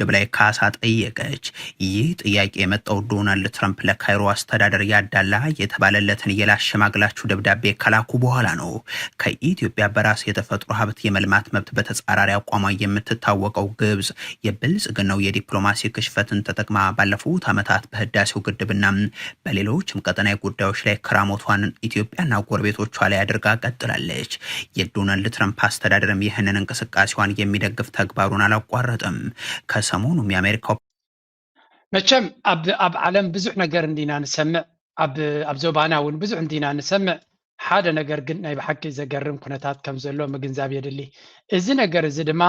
ግድብ ላይ ካሳ ጠየቀች። ይህ ጥያቄ የመጣው ዶናልድ ትራምፕ ለካይሮ አስተዳደር ያዳላ የተባለለትን የላሸማግላችሁ ደብዳቤ ከላኩ በኋላ ነው። ከኢትዮጵያ በራስ የተፈጥሮ ሀብት የመልማት መብት በተጻራሪ አቋሟ የምትታወቀው ግብጽ የብልጽግናው የዲፕሎማሲ ክሽፈትን ተጠቅማ ባለፉት ዓመታት በህዳሴው ግድብና በሌሎችም ቀጠናዊ ጉዳዮች ላይ ክራሞቷን ኢትዮጵያና ጎረቤቶቿ ላይ አድርጋ ቀጥላለች። የዶናልድ ትራምፕ አስተዳደርም ይህንን እንቅስቃሴዋን የሚደግፍ ተግባሩን አላቋረጠም። ከሰሞኑም የአሜሪካው መቸም ኣብ ኣብ ዓለም ብዙሕ ነገር እንዲና ንሰምዕ፣ ኣብ ኣብ ዞባና እውን ብዙሕ እንዲና ንሰምዕ። ሓደ ነገር ግን ናይ ብሓቂ ዘገርም ኩነታት ከም ዘሎ ምግንዛብ የድሊ። እዚ ነገር እዚ ድማ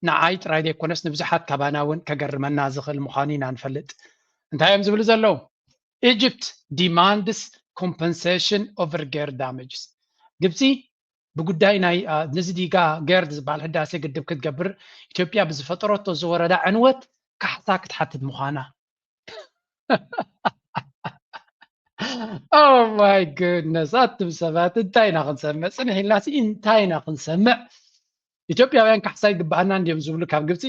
ንዓይ ጥራይ ዘይኮነስ ንብዙሓት ካባና እውን ከገርመና ዝኽእል ምዃኑ ኢና ንፈልጥ። እንታይ እዮም ዝብሉ ዘለዉ? Egypt demands compensation over GERD damages። ግብፂ ብጉዳይ ናይ ነዚ ዲጋ ገርድ ዝበሃል ህዳሴ ግድብ ክትገብር ኢትዮጵያ ብዝፈጠረቶ ዝወረዳ ዕንወት ካሕሳ ክትሓትት ምዃና። Oh my goodness፣ ኣቱም ሰባት እንታይ ኢና ክንሰምዕ? ፅንሕ ኢልና እንታይ ኢና ክንሰምዕ? ኢትዮጵያውያን ካሕሳ ይግባኣና እንዲዮም ዝብሉ ካብ ግብፂ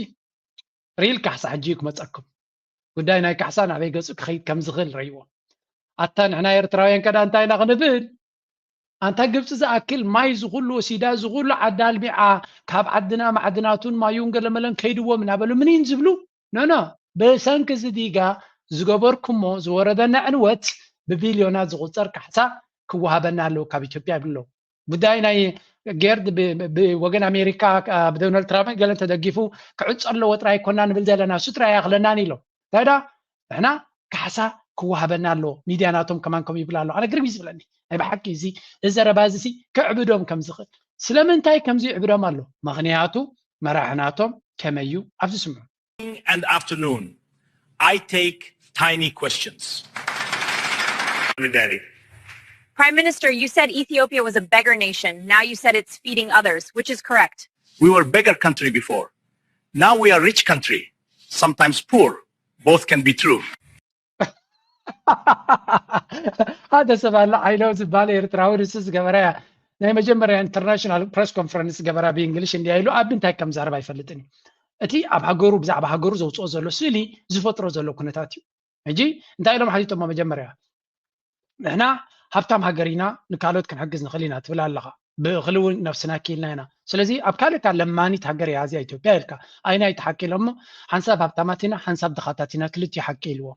ሪል ካሕሳ ሕጂ እዩ ክመፀኩም። ጉዳይ ናይ ካሕሳ ናበይ ገፁ ክኸይድ ከም ዝኽእል ረይዎ። ኣታ ንሕና ኤርትራውያን ከዳ እንታይ ኢና ክንብል? ኣንታ ግብፂ ዝኣክል ማይ ዝኹሉ ወሲዳ ዝኹሉ ዓዲ ኣልሚዓ ካብ ዓድና ማዕድናቱን ማዩን ገለመለን ከይድዎም እናበሉ ምኒን ዝብሉ ኖኖ ብሰንኪ እዚ ዲጋ ዝገበርኩሞ ዝወረደና ዕንወት ብቢልዮናት ዝቑፀር ካሕሳ ክወሃበና ኣለዎ ካብ ኢትዮጵያ ይብሉ ኣለዉ። ጉዳይ ናይ ጌርድ ብወገን ኣሜሪካ ብዶናልድ ትራምፕ ገለን ተደጊፉ ክዕፆ ኣለዎ ጥራይ ኣይኮና ንብል ዘለና እሱ ጥራይ ኣይኣኽለናን ኢሎም እንታይ ዳ ንሕና ካሕሳ ክወሃበና ኣለዎ። ሚድያ ናቶም ከማን ከምኡ ይብል ኣሎ። ኣነ ግርም እዩ ዝብለኒ ናይ ብሓቂ እዚ እዚ ዘረባ እዚ ሲ ክዕብዶም ከም ዝኽእል። ስለምንታይ ከምዚ ይዕብዶም ኣሎ? ምኽንያቱ መራሒ ናቶም ከመይ እዩ ኣብዚ ስምዑ። And afternoon, I take tiny questions. Every day. Prime Minister, you said Ethiopia was a beggar nation. Now you said it's feeding others, which is correct. We were a beggar country before. Now we are a rich country, sometimes poor. Both can be true. ሓደ ሰብ ኣሎ ዓይለው ዝበሃል ኤርትራዊ ንሱ ዝገበረ ናይ መጀመርያ ኢንተርናሽናል ፕረስ ኮንፈረንስ ገበራ ብእንግሊሽ እንዲያ ኢሉ ኣብ ምንታይ ከም ዛረብ ኣይፈልጥን እዩ። እቲ ኣብ ሃገሩ ብዛዕባ ሃገሩ ዘውፅኦ ዘሎ ስእሊ ዝፈጥሮ ዘሎ ኩነታት እዩ። ሕጂ እንታይ ኢሎም ሓቲቶሞ መጀመርያ ንሕና ሃብታም ሃገር ኢና ንካልኦት ክንሕግዝ ንኽእል ኢና ትብል ኣለኻ። ብእኽሊ እውን ነብስና ኪልና ኢና። ስለዚ ኣብ ካልእካ ለማኒት ሃገር እያ እዚኣ ኢትዮጵያ ኢልካ ኣይናይ ትሓቂ ኢሎሞ ሓንሳብ ሃብታማት ኢና ሓንሳብ ድኻታት ኢና ክልቲኡ ሓቂ ኢልዎ።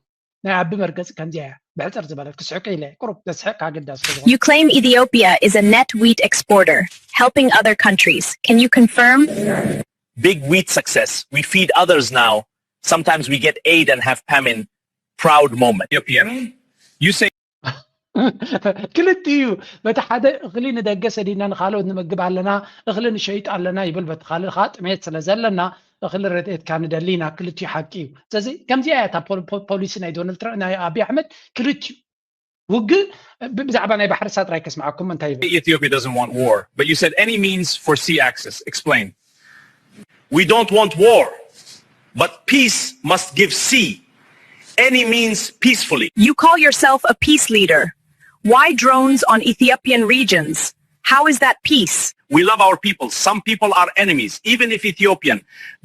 ናይ ኣቢ መርገፂ ከምዚኣ እያ ብሕፅር ዝበለት ክስሕቀ ኢለ ቁሩብ ዘስሕቅ ኣገዳሲ ስለዝኾነ You claim Ethiopia is a net wheat exporter, helping other countries. Can you confirm? Big wheat success. We feed others now. Sometimes we get aid and have famine. Proud moment. Ethiopia. You say ክልቲኡ እዩ። በቲ ሓደ እኽሊ ንደገ ሰዲድና ንኻልኦት ንምግብ ኣለና፣ እኽሊ ንሸይጥ ኣለና ይብል። በቲ ካልእ ከዓ ጥሜት ስለ ዘለና እኽሊ ረድኤትካ ንደሊ ኢና። ክልቲኡ ሓቂ እዩ። ስለዚ ከምዚኣ እያ እታ ፖል- ፖል- ፖሊሲ ናይ ዶናልድ ትራምፕ ናይ ኣብይ ኣሕመድ ክልቲኡ ውግእ ብ- ብዛዕባ ናይ ባሕሪ ሳጥራይ ከስምዓኩም እንታይ ይብል? Ethiopia doesn't want war, but you said any means for sea access. Explain. We don't want war, but peace must give sea. Any means peacefully. You call yourself a peace leader. Why drones on Ethiopian regions? How is that peace? We love our people. Some people are enemies, even if Ethiopian.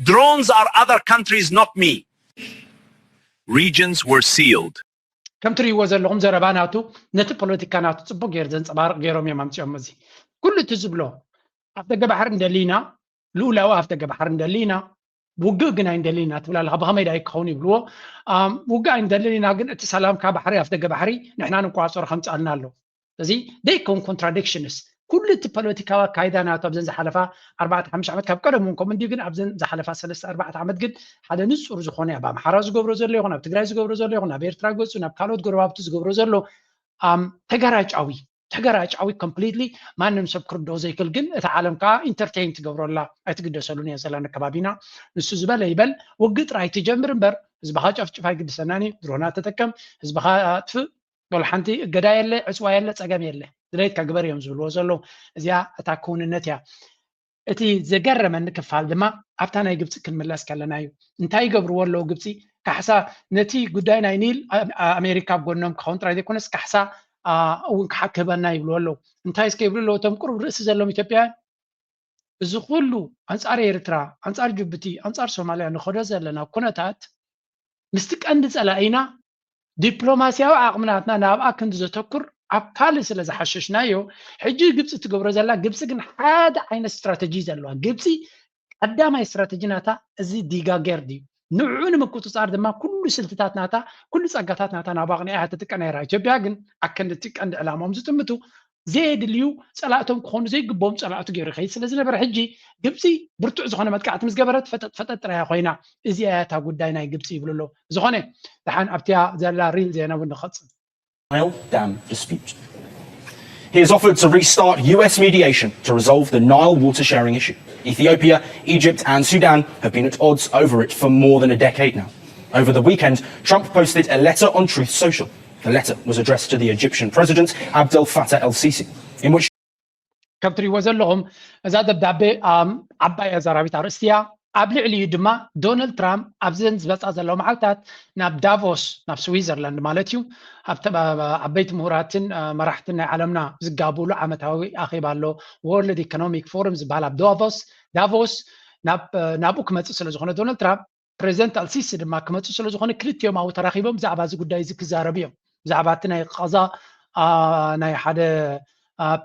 Drones are other countries, not me. Regions were sealed. ከም ትርእይዎ ዘለኹም ዘረባ ናቱ ነቲ ፖለቲካ ናቱ ፅቡቅ ገይር ዘንፀባርቅ ገይሮም እዮም ኣምፅኦም። እዚ ኩሉ እቲ ዝብሎ ኣፍ ደገ ባሕሪ እንደሊ ኢና፣ ልኡላዊ ኣፍ ደገ ባሕሪ እንደሊ ኢና፣ ውግእ ግን ኣይንደሊ ኢና ትብል ኣለካ። ብኸመይ ዳ ክኸውን ይብልዎ? ኣም፣ ውግእ ኣይንደልን ኢና፣ ግን እቲ ሰላምካ ባሕሪ ኣፍ ደገ ባሕሪ ንሕና ንቆፃፀሮ ከምፅኣልና ኣሎ። እዚ ደይከውን ኮንትራዲክሽንስ ኩሉ እቲ ፖለቲካዊ ኣካይዳ ናቱ ኣብዘን ዝሓለፋ ኣርባዕተ ሓሙሽተ ዓመት ካብ ቀደም እውን ከምኡ እንዲዩ፣ ግን ኣብዘን ዝሓለፋ ሰለስተ ኣርባዕተ ዓመት ግን ሓደ ንፁር ዝኾነ ኣብ ኣምሓራ ዝገብሮ ዘሎ ይኹን ኣብ ትግራይ ዝገብሮ ዘሎ ይኹን ኣብ ኤርትራ ገፁ ናብ ካልኦት ጎረባብቲ ዝገብሮ ዘሎ ኣም፣ ተጋራጫዊ ተጋራጫዊ ኮምፕሊትሊ ማንም ሰብ ክርድኦ ዘይክእል ግን እታ ዓለም ከዓ ኢንተርቴይን ትገብረላ ኣይትግደሰሉን እያ ዘላን ከባቢና ንሱ ዝበለ ይበል ውግእ ጥራይ ትጀምር እምበር ህዝብኻ ጨፍጭፍ ኣይግድሰናን እዩ ድሮና ተጠቀም ህዝብኻ ኣጥፍእ ወላ ሓንቲ እገዳ የለ ዕፅዋ የለ ፀገም የለ ድሌትካ ግበር እዮም ዝብልዎ ዘለዉ እዚኣ እታ ክውንነት እያ እቲ ዘገረመኒ ክፋል ድማ ኣብታ ናይ ግብፂ ክንምለስ ከለና እዩ እንታይ ይገብርዎ ኣለዉ ግብፂ ካሕሳ ነቲ ጉዳይ ናይ ኒል ኣሜሪካ ኣብ ጎኖም ክኸውን ጥራይ ዘይኮነስ ካሕሳ እውን ክሓክህበና ይብልዎ ኣለዉ እንታይ እስከ ይብሉ ኣለዉ እቶም ቁሩብ ርእሲ ዘለዎም ኢትዮጵያውያን እዚ ኩሉ ኣንጻር ኤርትራ፣ ኣንጻር ጅቡቲ፣ ኣንጻር ሶማልያ ንኸዶ ዘለና ኩነታት ምስቲ ቀንዲ ጸላኢና ዲፕሎማስያዊ ዓቕምናትና ናብኣ ክንዲ ዘተኩር ኣብ ካልእ ስለ ዝሓሸሽናዮ፣ ሕጂ ግብፂ ትገብሮ ዘላ፣ ግብፂ ግን ሓደ ዓይነት ስትራተጂ ዘለዋ። ግብፂ ቀዳማይ ስትራተጂ ናታ እዚ ዲጋ ገርድ እዩ። ንዕኡ ንምቁፅፃር ድማ ኩሉ ስልትታት ናታ፣ ኩሉ ፀጋታት ናታ ናብ ኣቕኒዓ ትጥቀ ነይራ። ኢትዮጵያ ግን ኣከንድቲ ቀንዲ ዕላማኦም ዝጥምቱ ዘየድልዩ ጸላእቶም ክኾኑ ዘይግብኦም ጸላእቱ ገይሩ ይኸይድ ስለ ዝነበረ፣ ሕጂ ግብፂ ብርቱዕ ዝኾነ መጥቃዕቲ ምስ ገበረት ፈጠጥ ፈጠጥ ጥራያ ኮይና። እዚኣ እያ እታ ጉዳይ ናይ ግብፂ ይብሉ ኣለዉ። ዝኾነ ደሓን ኣብቲያ ዘላ ሪል ዜና እውን ንኸጽል። Nile Dam dispute. He has offered to restart U S mediation to resolve the Nile water sharing issue. Ethiopia, Egypt, and Sudan have been at odds over it for more than a decade now. Over the weekend, Trump posted a letter on Truth Social. The letter was addressed to the Egyptian President Abdel Fattah el Sisi, in which ከም ትሪእዎ ዘለኹም እዛ ደብዳቤ ዓባይ ኣዛራቢት ኣርእስቲ እያ። ኣብ ልዕሊኡ ድማ ዶናልድ ትራምፕ ኣብዘን ዝበፃ ዘለዋ መዓልታት ናብ ዳቮስ፣ ናብ ስዊዘርላንድ ማለት እዩ፣ ኣብቲ ዓበይቲ ምሁራትን መራሕትን ናይ ዓለምና ዝጋብእሉ ዓመታዊ ኣኼባ ኣሎ፣ ወርልድ ኢኮኖሚክ ፎረም ዝበሃል ኣብ ዳቮስ። ዳቮስ ናብኡ ክመፅእ ስለ ዝኾነ ዶናልድ ትራምፕ፣ ፕሬዚደንት ኣልሲሲ ድማ ክመፁ ስለ ዝኾነ ክልቲኦም ኣብኡ ተራኺቦም ብዛዕባ እዚ ጉዳይ እዚ ክዛረቡ እዮም። ብዛዕባ እቲ ናይ ቃዛ ናይ ሓደ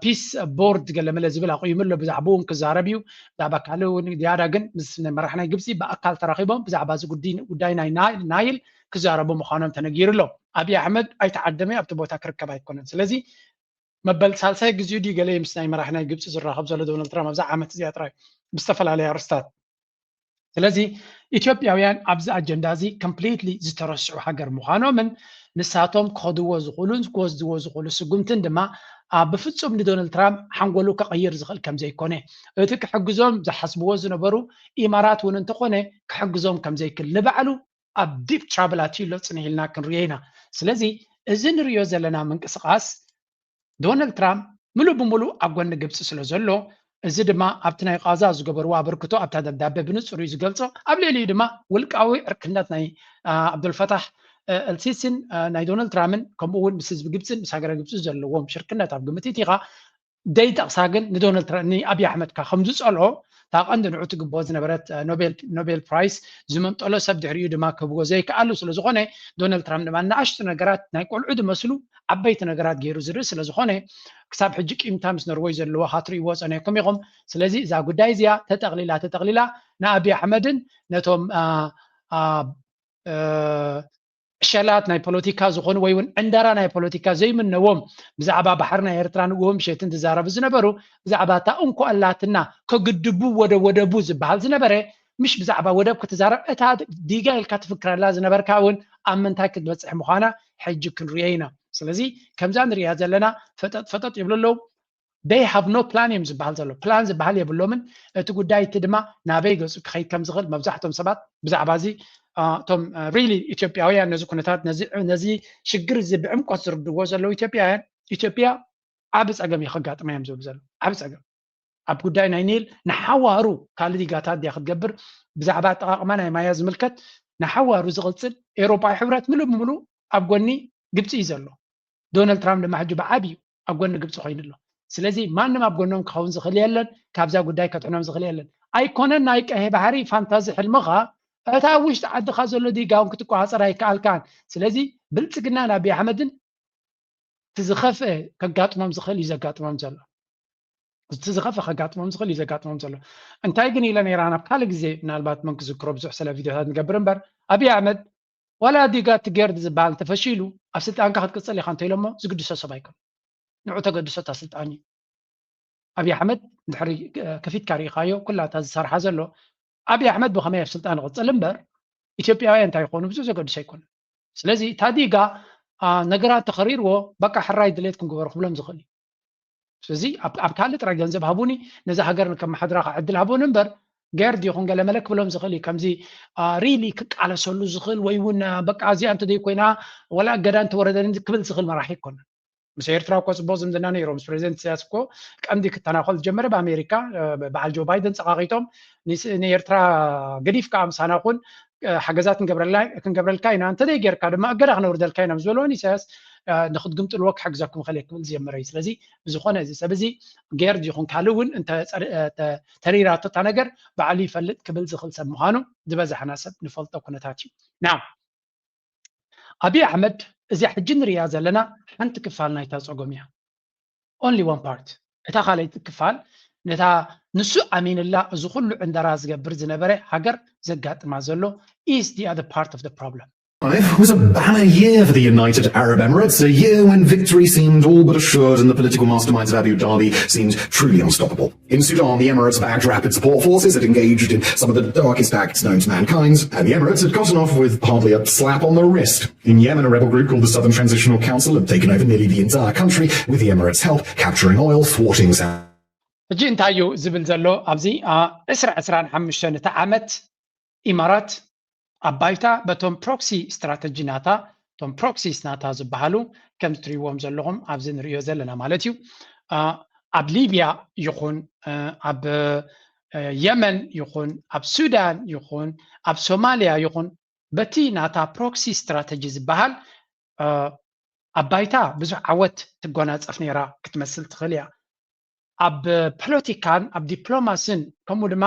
ፒስ ቦርድ ገለመለ ዝብል ኣቑሙ ኣሎ። ብዛዕባኡ እውን ክዛረብ እዩ። ብዛዕባ ካልእ እውን ዝያዳ ግን ምስ መራሕ ናይ ግብፂ ብኣካል ተራኺቦም ብዛዕባ እዚ ጉዳይ ናይ ናይል ክዛረቡ ምዃኖም ተነጊሩ ኣሎ። ኣብይ ኣሕመድ ኣይተዓደመ ኣብቲ ቦታ ክርከብ ኣይኮነን። ስለዚ መበል ሳልሳይ ግዜኡ ድዩ ገለ ምስ ናይ መራሕ ናይ ግብፂ ዝራኸብ ዘሎ ዶናልድ ትራምፕ ኣብዛ ዓመት እዚኣ ጥራይ ብዝተፈላለየ ኣርስታት። ስለዚ ኢትዮጵያውያን ኣብዚ ኣጀንዳ እዚ ኮምፕሊትሊ ዝተረስዑ ሃገር ምዃኖምን ንሳቶም ክኸድዎ ዝኽእሉን ክወስድዎ ዝኽእሉ ስጉምትን ድማ ብፍፁም ንዶናልድ ትራምፕ ሓንጎሉ ከቐይር ዝኽእል ከም ዘይኮነ፣ እቲ ክሕግዞም ዝሓስብዎ ዝነበሩ ኢማራት እውን እንተኾነ ክሕግዞም ከም ዘይክእል ንባዕሉ ኣብ ዲፕ ትራብል ኣትዩ ኣሎ ፅንሕ ኢልና ክንሪኦ ኢና። ስለዚ እዚ ንሪኦ ዘለና ምንቅስቓስ ዶናልድ ትራምፕ ምሉእ ብምሉእ ኣብ ጎኒ ግብፂ ስለ ዘሎ፣ እዚ ድማ ኣብቲ ናይ ቃዛ ዝገበርዎ ኣበርክቶ ኣብታ ደብዳቤ ብንፁር እዩ ዝገልፆ። ኣብ ልዕሊኡ ድማ ውልቃዊ ዕርክነት ናይ ኣብዱልፈታሕ ኤልሲሲን ናይ ዶናልድ ትራምፕን ከምኡ እውን ምስ ህዝቢ ግብፅን ምስ ሃገረ ግብፂ ዘለዎም ሽርክነት ኣብ ግምት እቲኻ ዘይጠቕሳ ግን ንዶናልድ ትራምፕ ንኣብይ ኣሕመድ ከ ከም ዝፀልኦ እታ ቀንዲ ንዑ ትግብኦ ዝነበረት ኖቤል ፕራይስ ዝመንጠሎ ሰብ ድሕሪኡ ድማ ክህብዎ ዘይከኣሉ ስለ ዝኾነ ዶናልድ ትራምፕ ድማ ንኣሽቱ ነገራት ናይ ቆልዑ ዝመስሉ ዓበይቲ ነገራት ገይሩ ዝርኢ ስለ ዝኾነ ክሳብ ሕጂ ቂምታ ምስ ኖርወይ ዘለዎ ሃትሪእዎ ፀኒሕኩም ኢኹም። ስለዚ እዛ ጉዳይ እዚኣ ተጠቕሊላ ተጠቕሊላ ንኣብይ ኣሕመድን ነቶም ዕሸላት ናይ ፖለቲካ ዝኾኑ ወይ እውን ዕንደራ ናይ ፖለቲካ ዘይምነዎም ብዛዕባ ባሕሪ ናይ ኤርትራ ንግሆ ምሸትን ዝዛረቡ ዝነበሩ ብዛዕባ እታ እንኮ ኣላትና ከግድቡ ወደ ወደቡ ዝበሃል ዝነበረ ምሽ ብዛዕባ ወደብ ክትዛረብ እታ ዲጋ ኢልካ ትፍክረላ ዝነበርካ እውን ኣብ ምንታይ ክትበፅሕ ምዃና ሕጂ ክንሪኦ ኢና። ስለዚ ከምዛ ንሪኣ ዘለና ፈጠጥ ፈጠጥ ይብሉ ኣለዉ። They have no plan እዮም ዝበሃል ዘሎ። ፕላን ዝበሃል የብሎምን። እቲ ጉዳይ እቲ ድማ ናበይ ገፁ ክኸይድ ከም ዝኽእል መብዛሕቶም ሰባት ብዛዕባ እዚ እቶም ሪሊ ኢትዮጵያውያን ነዚ ኩነታት ነዚ ሽግር እዚ ብዕምቆት ዝርድዎ ዘለዉ ኢትዮጵያውያን ኢትዮጵያ ዓቢ ፀገም እዩ ከጋጥማ እዮም ዝብሉ ዘለዉ። ዓቢ ፀገም ኣብ ጉዳይ ናይ ኒል ንሓዋሩ ካልእ ዲጋታት ድያ ክትገብር ብዛዕባ ኣጠቓቕማ ናይ ማያ ዝምልከት ንሓዋሩ ዝቕፅል ኤውሮጳዊ ሕብረት ምሉእ ብምሉእ ኣብ ጎኒ ግብፂ እዩ ዘሎ። ዶናልድ ትራምፕ ድማ ሕጂ ብዓብዩ ኣብ ጎኒ ግብፂ ኮይኑ ኣሎ። ስለዚ ማንም ኣብ ጎኖም ክኸውን ዝኽእል የለን፣ ካብዛ ጉዳይ ከድሕኖም ዝኽእል የለን። ኣይኮነን ናይ ቀይሕ ባሕሪ ፋንታዚ ሕልምኻ፣ እታ ኣብ ውሽጢ ዓድኻ ዘሎ ዲጋ እውን ክትቆፃፀር ኣይከኣልካን። ስለዚ ብልፅግናን ኣብይ ኣሕመድን እቲ ዝኸፍአ ከጋጥሞም ዝኽእል እዩ ዘጋጥሞም ዘሎ። እቲ ዝኸፍአ ከጋጥሞም ዝኽእል እዩ ዘጋጥሞም ዘሎ። እንታይ ግን ኢለ ነይራ ናብ ካልእ ግዜ ምናልባት መን ክዝክሮ ብዙሕ ስለ ቪድዮታት ንገብር እምበር ኣብይ ኣሕመድ ዋላ ዲጋ እቲ ገርድ ዝበሃል እንተፈሺሉ ኣብ ስልጣንካ ክትቅፅል ኢኻ እንተኢሎሞ ዝግድሶ ሰብ ኣይኮነ። ንዑ ተገድሶ እታ ስልጣን እዩ። ኣብይ ኣሕመድ እንድሕሪ ከፊትካ ርኢኻዮ ኩላ እታ ዝሰርሓ ዘሎ ኣብይ ኣሕመድ ብኸመይ ኣብ ስልጣን ይቕፅል እምበር ኢትዮጵያውያን እንታይ ይኾኑ ብዙሕ ዘገድሶ ኣይኮነን። ስለዚ እታ ዲጋ ነገራት ተኸሪርዎ በቃ ሕራይ ድሌትኩም ግበሩ ክብሎም ዝኽእል እዩ። ስለዚ ኣብ ካልእ ጥራይ ገንዘብ ሃቡኒ ነዛ ሃገር ከመሓድራ ከዓ ዕድል ሃቡኒ እምበር ገርድ ይኹን ገለ መለ ክብሎም ዝኽእል እዩ። ከምዚ ሪሊ ክቃለሰሉ ዝኽእል ወይ እውን በቃ እዚኣ እንተዘይኮይና ወላ እገዳ እንተወረደኒ ክብል ዝኽእል መራሒ ኣይኮነን። ምስ ኤርትራ እኮ ፅቡቅ ዝምድና ነይሮ። ምስ ፕሬዚደንት ኢሳያስ እኮ ቀንዲ ክተናኮል ዝጀመረ ብኣሜሪካ በዓል ጆ ባይደን ፀቃቂጦም ንኤርትራ ገዲፍካ ምሳና ኩን ሓገዛት ክንገብረልካ ኢና፣ እንተዘይ ጌርካ ድማ እገዳ ክነውርደልካ ኢና ምስ በልዎ ንኢሳያስ ንክትግምጥልዎ ክሕግዘኩም ኸል ክብል ዝጀመረ እዩ። ስለዚ ብዝኾነ እዚ ሰብ እዚ ጌር ይኹን ካልእ እውን ተሪራቶ እታ ነገር ባዕሉ ይፈልጥ ክብል ዝኽእል ሰብ ምዃኑ ዝበዛሕና ሰብ ንፈልጦ ኩነታት እዩ። ና ኣብይ ኣሕመድ እዚኣ ሕጂ ንሪኣ ዘለና ሓንቲ ክፋል ናይታ ፀጎም እያ። Only one part። እታ ካልኣይቲ ክፋል ነታ ንሱ ኣሚንላ እዚ ኩሉ ዕንደራ ዝገብር ዝነበረ ሃገር ዘጋጥማ ዘሎ is the other part of the problem። It was a banner year for the United Arab Emirates, a year when victory seemed all but assured and the political masterminds of Abu Dhabi seemed truly unstoppable. In Sudan, the Emirates backed rapid support forces had engaged in some of the darkest acts known to mankind, and the Emirates had gotten off with hardly a slap on the wrist. In Yemen, a rebel group called the Southern Transitional Council had taken over nearly the entire country with the Emirates' help, capturing oil, thwarting Saudi. ሕጂ እንታይ እዩ ዝብል ዘሎ ኣብዚ ዕስራ ዕስራን ሓሙሽተን እቲ ዓመት ኢማራት ኣብ ባይታ በቶም ፕሮክሲ ስትራተጂ ናታ እቶም ፕሮክሲስ ናታ ዝበሃሉ ከም ትሪእዎም ዘለኹም ኣብዚ ንሪኦ ዘለና ማለት እዩ። ኣብ ሊብያ ይኹን ኣብ የመን ይኹን ኣብ ሱዳን ይኹን ኣብ ሶማልያ ይኹን በቲ ናታ ፕሮክሲ ስትራተጂ ዝበሃል ኣብ ባይታ ብዙሕ ዓወት ትጎናፀፍ ነይራ ክትመስል ትኽእል እያ። ኣብ ፖለቲካን ኣብ ዲፕሎማስን ከምኡ ድማ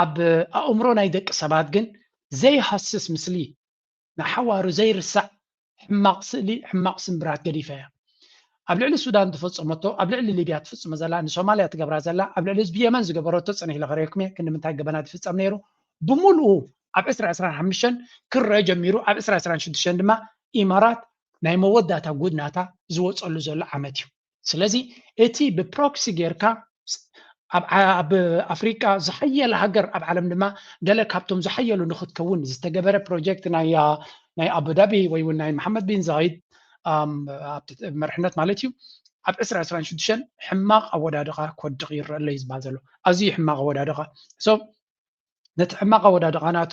ኣብ ኣእምሮ ናይ ደቂ ሰባት ግን ዘይሃስስ ምስሊ ንሓዋሩ ዘይርሳዕ ሕማቕ ስእሊ ሕማቕ ስምብራት ገዲፋ እያ። ኣብ ልዕሊ ሱዳን ዝፈፀመቶ ኣብ ልዕሊ ሊብያ ትፍፅሞ ዘላ ንሶማልያ ትገብራ ዘላ ኣብ ልዕሊ ህዝቢ የመን ዝገበረቶ ፅንሕ ኢለ ከርእየኩም እየ። ክንዲ ምንታይ ገበናት ይፍፀም ነይሩ ብምልኡ ኣብ ዕስራ ዕስራን ሓሙሽተን ክረአ ጀሚሩ ኣብ ዕስራ ዕስራን ሽዱሽተን ድማ ኢማራት ናይ መወዳእታ ጉድ ናታ ዝወፀሉ ዘሎ ዓመት እዩ። ስለዚ እቲ ብፕሮክሲ ጌርካ ኣብ ኣፍሪቃ ዝሓየለ ሃገር ኣብ ዓለም ድማ ገለ ካብቶም ዝሓየሉ ንክትከውን ዝተገበረ ፕሮጀክት ናይ ኣቡዳቢ ወይ እውን ናይ መሓመድ ቢን ዛይድ መርሕነት ማለት እዩ ኣብ ዕስራ ዕስራን ሽዱሽተን ሕማቕ ኣወዳድቃ ክወድቕ ይረአ ኣሎ እዩ ዝበሃል ዘሎ። ኣዝዩ ሕማቕ ኣወዳድቃ ነቲ ሕማቕ ኣወዳድቃ ናቱ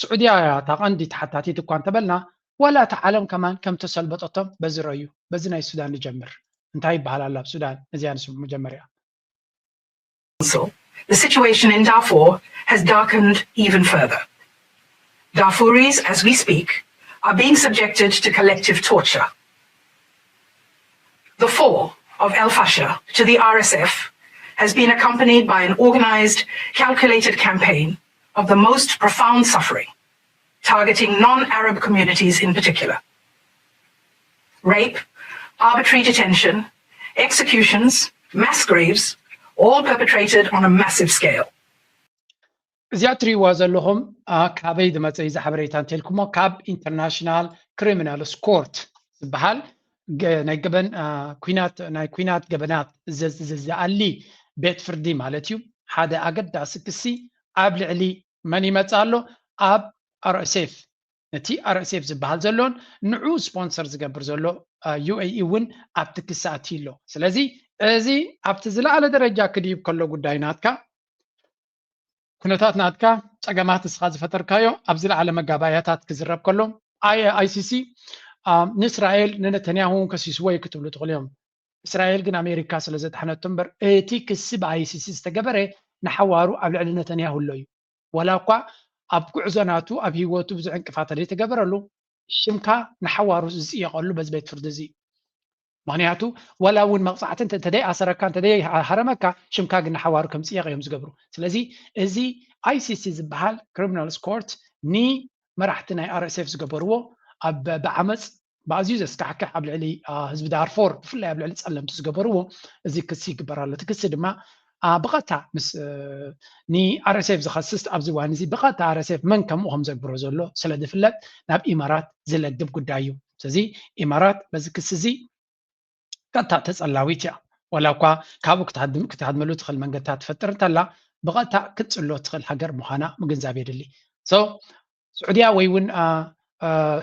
ስዑድያ እያ እታ ቀንዲ ተሓታቲት እኳ እንተበልና ዋላ እታ ዓለም ከማን ከም ተሰልበጠቶም በዚ ረዩ። በዚ ናይ ሱዳን ንጀምር። እንታይ ይበሃል ኣሎ ኣብ ሱዳን? እዚኣ ንስምዑ መጀመርያ። Council, the situation in Darfur has darkened even further. Darfuris, as we speak, are being subjected to collective torture. The fall of El Fasher to the R S F has been accompanied by an organized, calculated campaign of the most profound suffering, targeting non-Arab communities in particular. Rape, arbitrary detention, executions, mass graves, all perpetrated on a massive scale. እዚኣ ትሪእዋ ዘለኹም ካበይ ዝመፀ እዩ ዝሓበሬታ እንተልኩሞ ካብ ኢንተርናሽናል ክሪሚናልስ ኮርት ዝበሃል ናይ ገበን ኩናት ናይ ኩናት ገበናት ዝኣሊ ቤት ፍርዲ ማለት እዩ። ሓደ ኣገዳሲ ክሲ ኣብ ልዕሊ መን ይመፅእ ኣሎ? ኣብ ኣርኤስኤፍ ነቲ ኣርኤስኤፍ ዝበሃል ዘሎን ንዑ ስፖንሰር ዝገብር ዘሎ ዩኤኢ እውን ኣብቲ ክሲ ኣትዩ ኣሎ። ስለዚ እዚ ኣብቲ ዝለዓለ ደረጃ ክድይብ ከሎ ጉዳይ ናትካ ኩነታት ናትካ ፀገማት እስኻ ዝፈጠርካዮ ኣብ ዝለዓለ መጋባእያታት ክዝረብ ከሎ ኣይሲሲ ንእስራኤል ንነተንያሁ እውን ከሲስዎ እዩ ክትብሉ ትኽእሉ እዮም። እስራኤል ግን ኣሜሪካ ስለ ዘድሓነቶ እምበር እቲ ክሲ ብኣይሲሲ ዝተገበረ ንሓዋሩ ኣብ ልዕሊ ነተንያሁ ኣሎ እዩ። ዋላ እኳ ኣብ ጉዕዞ ናቱ ኣብ ህይወቱ ብዙሕ ዕንቅፋት ዘይተገበረሉ ሽምካ ንሓዋሩ ዝፅየቐሉ በዚ ቤት ፍርዲ እዚ ምክንያቱ ዋላ እውን መቕፃዕቲ እንተደይ ኣሰረካ እንተደይ ሃረመካ ሽምካ ግን ንሓዋሩ ከም ፅየቕ እዮም ዝገብሩ። ስለዚ እዚ ኣይሲሲ ዝበሃል ክሪሚናልስ ኮርት ንመራሕቲ ናይ ኣርኤስኤፍ ዝገበርዎ ኣብ ብዓመፅ ብኣዝዩ ዘስካሕክሕ ኣብ ልዕሊ ህዝቢ ዳርፎር ብፍላይ ኣብ ልዕሊ ፀለምቲ ዝገበርዎ እዚ ክሲ ይግበር ኣሎ። እቲ ክሲ ድማ ብቐጥታ ምስ ንኣርኤስኤፍ ዝኸስስ ኣብዚ እዋን እዚ ብቐጥታ ኣርኤስኤፍ መን ከምኡ ከም ዘግብሮ ዘሎ ስለ ዝፍለጥ ናብ ኢማራት ዝለግብ ጉዳይ እዩ። ስለዚ ኢማራት በዚ ክሲ እዚ ቀጥታ ተፀላዊት እያ። ዋላ እኳ ካብኡ ክትሃድመሉ ትኽእል መንገድታት ትፈጥር እንተላ ብቐጥታ ክትፅሎ ትኽእል ሃገር ምዃና ምግንዛብ የድሊ። ስዑድያ ወይ እውን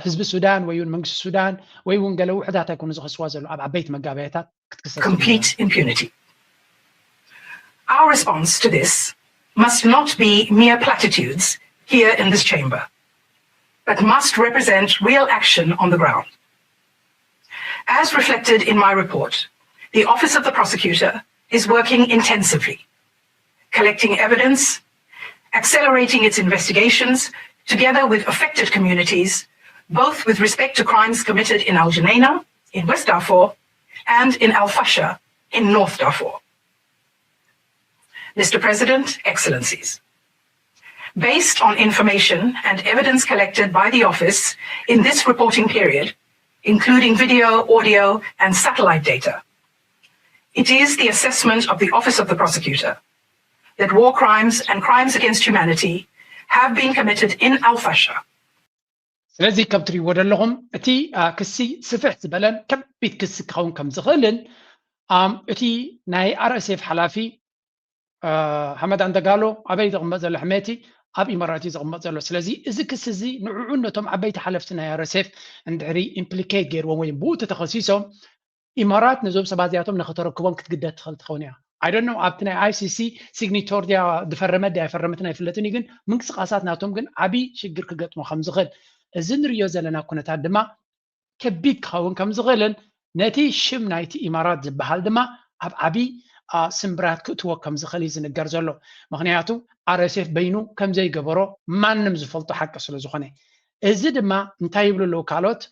ህዝቢ ሱዳን ወይ እውን መንግስቲ ሱዳን ወይ እውን ገለ ውሕዳት ኣይኮኑ ዝኸስዋ ዘሎ ኣብ ዓበይቲ መጋበያታት ክትክሰስ complete impunity. Our response to this must not be mere platitudes here in this chamber, but must represent real action on the ground. As reflected in my report, the Office of the Prosecutor is working intensively, collecting evidence, accelerating its investigations together with affected communities, both with respect to crimes committed in Al Geneina, in West Darfur, and in Al Fasher, in North Darfur. Mister President, Excellencies, based on information and evidence collected by the Office in this reporting period, including video, audio, and satellite data, it is the assessment of the Office of the Prosecutor that war crimes and crimes against humanity have been committed in Al Fasher. ስለዚ ከም ትሪእዎ ዘለኹም እቲ ክሲ ስፍሕ ዝበለን ከቢድ ክሲ ክኸውን ከም ዝኽእልን እቲ ናይ ኣርኤስኤፍ ሓላፊ ሓመድ ኣንደጋሎ ኣበይ ዝቕመጥ ዘሎ ሕሜቲ ኣብ ኢማራት እዩ ዝቕመጥ ዘሎ። ስለዚ እዚ ክሲ እዚ ንዕዑ ነቶም ዓበይቲ ሓለፍቲ ናይ ኣርኤስኤፍ እንድሕሪ ኢምፕሊኬት ገይርዎም ወይ ብኡ ተተኸሲሶም ኢማራት ነዞም ሰባት እዚኣቶም ንኽተረክቦም ክትግደድ ትኽእል ትኸውን እያ። I don't know ኣብቲ ናይ ኣይሲሲ ሲግኒቶር ድያ ዝፈረመት ድያ ኣይፈረመትን ኣይፍለጥን እዩ፣ ግን ምንቅስቃሳት ናቶም ግን ዓብዪ ሽግር ክገጥሞ ከም ዝኽእል እዚ ንሪኦ ዘለና ኩነታት ድማ ከቢድ ክኸውን ከም ዝኽእልን ነቲ ሽም ናይቲ ኢማራት ዝበሃል ድማ ኣብ ዓብዪ ስምብራት ክእትዎ ከም ዝኽእል እዩ ዝንገር ዘሎ። ምክንያቱ ኣርኤስኤፍ በይኑ ከም ዘይገበሮ ማንም ዝፈልጦ ሓቂ ስለ ዝኾነ። እዚ ድማ እንታይ ይብሉ ኣለዉ ካልኦት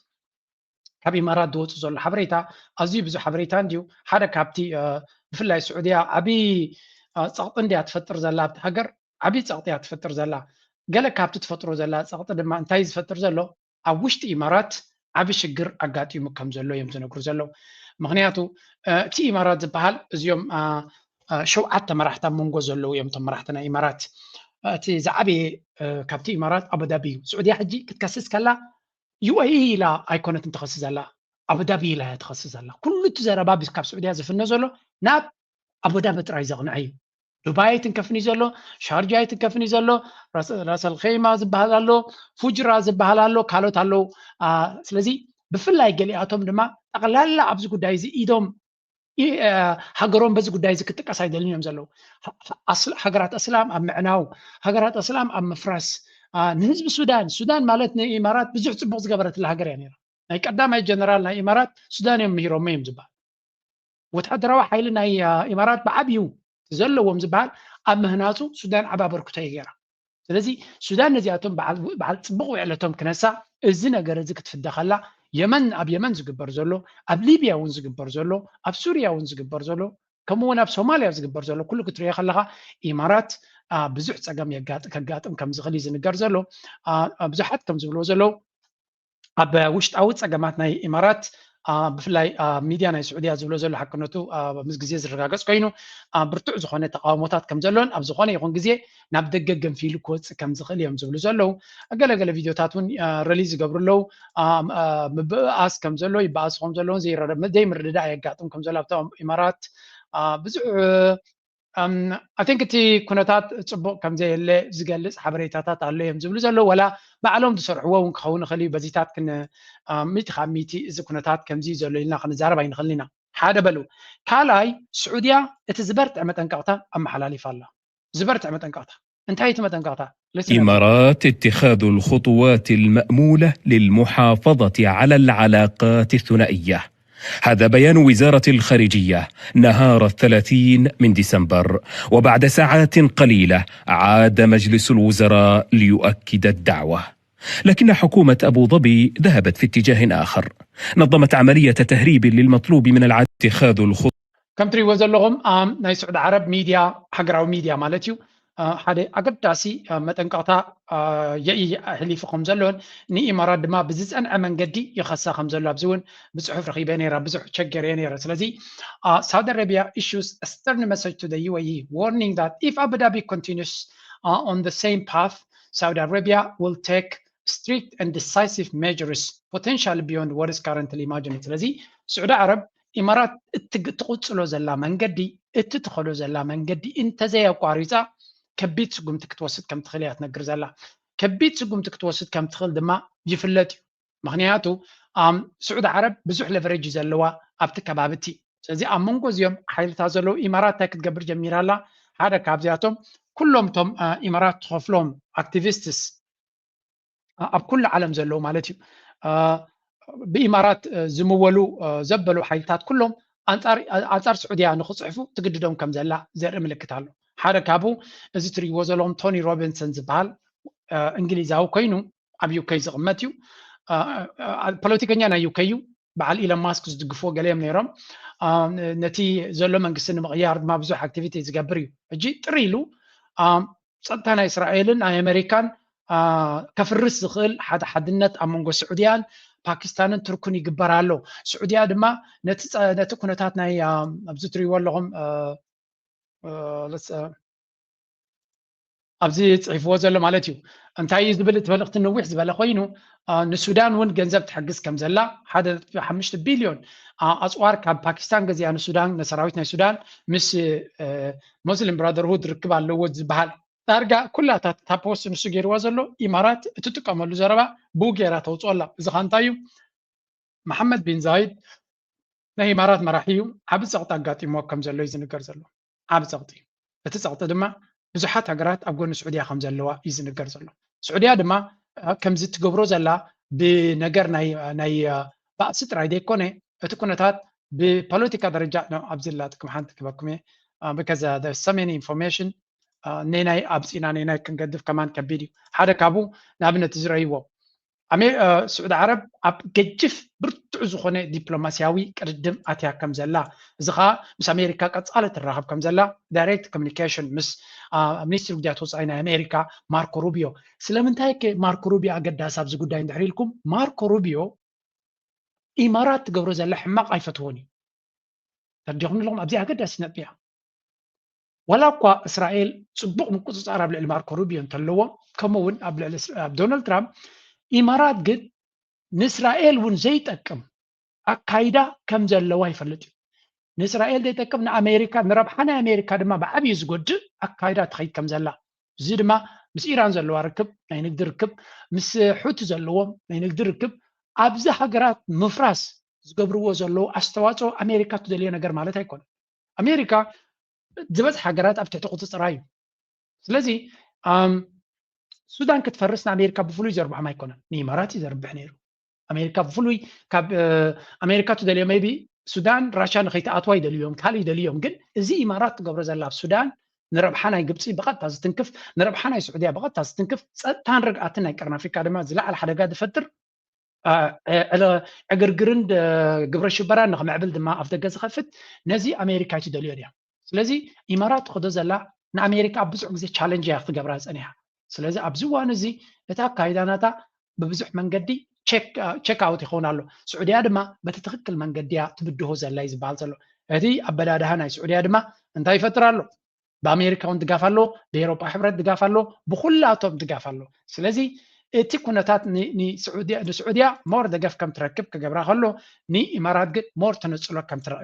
ካብ ኢማራት ዝወፁ ዘሎ ሓበሬታ ኣዝዩ ብዙሕ ሓበሬታ እንድዩ። ሓደ ካብቲ ብፍላይ ስዑድያ ዓብዪ ፀቕጢ እንድያ ትፈጥር ዘላ ኣብቲ ሃገር ዓብዪ ፀቕጢ እያ ትፈጥር ዘላ። ገለ ካብቲ ትፈጥሮ ዘላ ፀቕጢ ድማ እንታይ ዝፈጥር ዘሎ ኣብ ውሽጢ ኢማራት ዓቢ ሽግር ኣጋጢሙ ከም ዘሎ እዮም ዝነግሩ ዘለዉ። ምክንያቱ እቲ ኢማራት ዝበሃል እዚኦም ሸውዓተ መራሕቲ ኣብ መንጎ ዘለዉ እዮም እቶም መራሕቲ ናይ ኢማራት። እቲ ዝዓበየ ካብቲ ኢማራት ኣቡዳቢ እዩ። ስዑድያ ሕጂ ክትከስስ ከላ ዩኤኢ ኢላ ኣይኮነትን ትኸሲ ዘላ ኣቡዳቢ ኢላ እያ ትኸሲ ዘላ። ኩሉ እቲ ዘረባ ካብ ስዑድያ ዝፍነ ዘሎ ናብ ኣቡዳቢ ጥራይ ዘቕንዐ እዩ። ዱባይ ኣይትንከፍን እዩ ዘሎ፣ ሻርጃ ኣይትንከፍን እዩ ዘሎ፣ ራሰል ኸይማ ዝበሃል ኣሎ፣ ፉጅራ ዝበሃል ኣሎ፣ ካልኦት ኣለዉ። ስለዚ ብፍላይ ገሊኣቶም ድማ ጠቕላላ ኣብዚ ጉዳይ እዚ ኢዶም ሃገሮም በዚ ጉዳይ እዚ ክጥቀስ ኣይደልን እዮም ዘለዉ። ሃገራት እስላም ኣብ ምዕናው፣ ሃገራት እስላም ኣብ ምፍራስ፣ ንህዝቢ ሱዳን፣ ሱዳን ማለት ንኢማራት ብዙሕ ፅቡቅ ዝገበረትላ ሃገር እያ ነይራ። ናይ ቀዳማይ ጀነራል ናይ ኢማራት ሱዳን እዮም ምሂሮሞ እዮም ዝበሃል። ወታደራዊ ሓይሊ ናይ ኢማራት ብዓብዩ ዘለዎም ዝበሃል ኣብ ምህናፁ ሱዳን ዓቢ ኣበርክቶ እዩ ገይራ። ስለዚ ሱዳን ነዚኣቶም በዓል ፅቡቅ ውዕለቶም ክነሳ እዚ ነገር እዚ ክትፍደ ከላ የመን ኣብ የመን ዝግበር ዘሎ ኣብ ሊብያ እውን ዝግበር ዘሎ ኣብ ሱርያ እውን ዝግበር ዘሎ ከምኡ እውን ኣብ ሶማልያ ዝግበር ዘሎ ኩሉ ክትሪኦ ከለካ ኢማራት ብዙሕ ፀገም ከጋጥም ከም ዝኽእል እዩ ዝንገር ዘሎ። ብዙሓት ከም ዝብልዎ ዘለዉ ኣብ ውሽጣዊ ፀገማት ናይ ኢማራት ብፍላይ ሚድያ ናይ ስዑድያ ዝብሎ ዘሎ ሓቅነቱ ምስ ግዜ ዝረጋገፅ ኮይኑ ብርቱዕ ዝኾነ ተቃውሞታት ከም ዘሎን ኣብ ዝኾነ ይኹን ግዜ ናብ ደገ ገንፊሉ ክወፅእ ከም ዝኽእል እዮም ዝብሉ ዘለዉ። ገለገለ ቪድዮታት እውን ረሊዝ ዝገብሩ ኣለዉ። ምብእኣስ ከም ዘሎ ይበኣሱ ከም ዘለውን ዘይምርድዳእ የጋጥም ከም ዘሎ ኣብቶም ኢማራት ብዙሕ I think እቲ ኩነታት ፅቡቅ ከም ዘየለ ዝገልፅ ሓበሬታታት ኣሎ እዮም ዝብሉ ዘለዉ። ወላ ባዕሎም ዝሰርሕዎ እውን ክኸውን ይኽእል እዩ። በዚታት ክን ሚእቲ ካብ ሚእቲ እዚ ኩነታት ከምዚ እዩ ዘሎ ኢልና ክንዛረብ ኣይንኽእልን ኢና። ሓደ በሉ። ካልኣይ ስዑድያ እቲ ዝበርትዐ መጠንቀቕታ ኣመሓላሊፋ ኣላ። ዝበርትዐ መጠንቀቕታ እንታይ እቲ መጠንቀቕታ? الإمارات اتخاذ الخطوات المأمولة للمحافظة على العلاقات الثنائية. هذا بيان وزارة الخارجية نهار الثلاثين من ديسمبر. وبعد ساعات قليلة عاد مجلس الوزراء ليؤكد الدعوة. لكن حكومة أبو ظبي ذهبت في اتجاه آخر. نظمت عملية تهريب للمطلوب من العدو اتخاذ الخطوة ከም ትሪእዎ ዘለኹም ናይ ስዑዲ ዓረብ ሚድያ ሃገራዊ ሚድያ ማለት እዩ ሓደ ኣገዳሲ መጠንቀቕታ የሕሊፉ ከም ዘሎን ንኢማራት ድማ ብዝፀንዐ መንገዲ ይኸሳ ከም ዘሎ ኣብዚ እውን ብፅሑፍ ረኺበ ነይረ ብዙሕ ቸገር እየ ነይረ ስለዚ Saudi Arabia issues a stern message to the UAE warning that if Abu Dhabi continues on the same path Saudi Arabia will take strict and decisive measures potentially beyond what is currently imagined ስለዚ ስዑዲ ዓረብ ኢማራት እትቕፅሎ ዘላ መንገዲ እትትኸዶ ዘላ መንገዲ እንተዘየቋሪፃ ከቢድ ስጉምቲ ክትወስድ ከም ትኽእል እያ ትነግር ዘላ። ከቢድ ስጉምቲ ክትወስድ ከም ትኽእል ድማ ይፍለጥ እዩ። ምክንያቱ ስዑዲ ዓረብ ብዙሕ ለቨሬጅ ዘለዋ ኣብቲ ከባቢ እቲ ስለዚ ኣብ መንጎ እዚኦም ሓይልታት ዘለዉ ኢማራት እንታይ ክትገብር ጀሚራ ኣላ? ሓደ ካብዚኣቶም ኩሎም እቶም ኢማራት ትኸፍሎም ኣክቲቪስትስ ኣብ ኩሉ ዓለም ዘለዉ ማለት እዩ ብኢማራት ዝምወሉ ዘበሉ ሓይልታት ኩሎም ኣንፃር ስዑድያ ንክፅሕፉ ትግድዶም ከም ዘላ ዘርኢ ምልክት ኣሎ። ሓደ ካብኡ እዚ ትሪእዎ ዘለኹም ቶኒ ሮቢንሰን ዝበሃል እንግሊዛዊ ኮይኑ ኣብ ዩከይ ዝቕመጥ እዩ። ፖለቲከኛ ናይ ዩከይ እዩ። በዓል ኢለን ማስክ ዝድግፍዎ ገለ እዮም ነይሮም። ነቲ ዘሎ መንግስቲ ንምቕያር ድማ ብዙሕ ኣክቲቪቲ ዝገብር እዩ። ሕጂ ጥሪ ኢሉ ጸጥታ ናይ እስራኤልን ናይ ኣሜሪካን ከፍርስ ዝኽእል ሓደ ሓድነት ኣብ መንጎ ስዑድያን ፓኪስታንን ቱርክን ይግበር ኣሎ። ስዑድያ ድማ ነቲ ኩነታት ናይ ኣብዚ ትሪእዎ ኣለኹም ኣብዚ ፅሒፍዎ ዘሎ ማለት እዩ። እንታይ እዩ ዝብል እቲ መልእኽቲ ንዊሕ ዝበለ ኮይኑ ንሱዳን እውን ገንዘብ ትሕግዝ ከም ዘላ ሓደ ሓሙሽተ ቢልዮን ኣፅዋር ካብ ፓኪስታን ገዚኣ ንሱዳን ንሰራዊት ናይ ሱዳን ምስ ሙስሊም ብራደርሁድ ርክብ ኣለዎ ዝበሃል ዳርጋ ኩላታት እታ ፖስት ንሱ ገይርዋ ዘሎ ኢማራት እትጥቀመሉ ዘረባ ብኡ ገይራ ተውፅኦ ኣላ። እዚ ኸ እንታይ እዩ? መሓመድ ቢን ዛይድ ናይ ኢማራት መራሒ እዩ። ዓቢ ጸቕጢ ኣጋጢምዎ ከም ዘሎ እዩ ዝንገር ዘሎ። ዓቢ ጸቕጢ። እቲ ጸቕጢ ድማ ብዙሓት ሃገራት ኣብ ጎኒ ስዑድያ ከም ዘለዋ እዩ ዝንገር ዘሎ። ስዑድያ ድማ ከምዚ ትገብሮ ዘላ ብነገር ናይ ባእሲ ጥራይ ዘይኮነ እቲ ኩነታት ብፖለቲካ ደረጃ ኣብዚ ላ ጥቅሚ ሓንቲ ክበኩም እየ because so many information ነናይ ኣብፂና ነናይ ክንገድፍ ከማን ከቢድ እዩ። ሓደ ካብኡ ንኣብነት ዝረእይዎ ስዑዲ ዓረብ ኣብ ገጅፍ ብርቱዕ ዝኾነ ዲፕሎማሲያዊ ቅድድም ኣትያ ከም ዘላ፣ እዚ ኸዓ ምስ ኣሜሪካ ቀጻሊ ትራኸብ ከም ዘላ ዳይሬክት ኮሚኒኬሽን ምስ ሚኒስትሪ ጉዳያት ወፃኢ ናይ ኣሜሪካ ማርኮ ሩቢዮ። ስለምንታይ ከ ማርኮ ሩቢዮ ኣገዳሲ ኣብዚ ጉዳይ እንድሕር ኢልኩም፣ ማርኮ ሩቢዮ ኢማራት ትገብሮ ዘላ ሕማቕ ኣይፈትዎን እዩ። ተረዲኹም ኣለኹም? ኣብዚ ኣገዳሲ ነጥቢ እያ። ዋላ እኳ እስራኤል ፅቡቕ ምቁፅፃር ኣብ ልዕሊ ማርኮ ሩቢዮ እንተለዎ፣ ከምኡ እውን ኣብ ልዕሊ ኣብ ዶናልድ ትራምፕ፣ ኢማራት ግን ንእስራኤል እውን ዘይጠቅም ኣካይዳ ከም ዘለዋ ይፈልጥ እዩ። ንእስራኤል ዘይጠቅም ንኣሜሪካ ንረብሓ ናይ ኣሜሪካ ድማ ብዓብዩ ዝጎድእ ኣካይዳ ትኸይድ ከም ዘላ፣ እዚ ድማ ምስ ኢራን ዘለዋ ርክብ ናይ ንግዲ ርክብ ምስ ሑቲ ዘለዎም ናይ ንግዲ ርክብ ኣብዚ ሃገራት ምፍራስ ዝገብርዎ ዘለዉ ኣስተዋፅኦ ኣሜሪካ ትደልዮ ነገር ማለት ኣይኮነን። ኣሜሪካ ዝበዝሕ ሃገራት ኣብ ትሕቲ ቁፅፅራ እዩ። ስለዚ ሱዳን ክትፈርስ ንኣሜሪካ ብፍሉይ ዘርብሖም ኣይኮነን፣ ንኢማራት እዩ ዘርብሕ ነይሩ። ኣሜሪካ ብፍሉይ ካብ ኣሜሪካ ትደልዮ maybe ሱዳን ራሻ ንከይትኣትዋ ይደልዩ እዮም፣ ካልእ ይደልዩ እዮም። ግን እዚ ኢማራት ትገብሮ ዘላ ኣብ ሱዳን ንረብሓ ናይ ግብፂ ብቐጥታ ዝትንክፍ፣ ንረብሓ ናይ ስዑድያ ብቐጥታ ዝትንክፍ፣ ፀጥታን ርግኣትን ናይ ቀርኒ ኣፍሪካ ድማ ዝለዓለ ሓደጋ ዝፈጥር ዕግርግርን ግብረ ሽበራን ንክምዕብል ድማ ኣፍ ደገ ዝኸፍት ነዚ ኣሜሪካ ኣይትደልዮን እያ። ስለዚ ኢማራት ትኸዶ ዘላ ንኣሜሪካ ኣብ ብዙሕ ግዜ ቻለንጅ እያ ክትገብራ ዝፀኒሓ። ስለዚ ኣብዚ እዋን እዚ እቲ ኣካይዳ ናታ ብብዙሕ መንገዲ ቼክ ኣውት ይኸውን ኣሎ። ስዑድያ ድማ በቲ ትኽክል መንገዲ እያ ትብድሆ ዘላ እዩ ዝበሃል ዘሎ። እቲ ኣበዳድሃ ናይ ስዑድያ ድማ እንታይ ይፈጥር ኣሎ? ብኣሜሪካ እውን ድጋፍ ኣሎ፣ ብኤሮጳ ሕብረት ድጋፍ ኣሎ፣ ብኩላቶም ድጋፍ ኣሎ። ስለዚ እቲ ኩነታት ንስዑድያ ሞር ደገፍ ከም ትረክብ ክገብራ ከሎ ንኢማራት ግን ሞር ተነፅሎ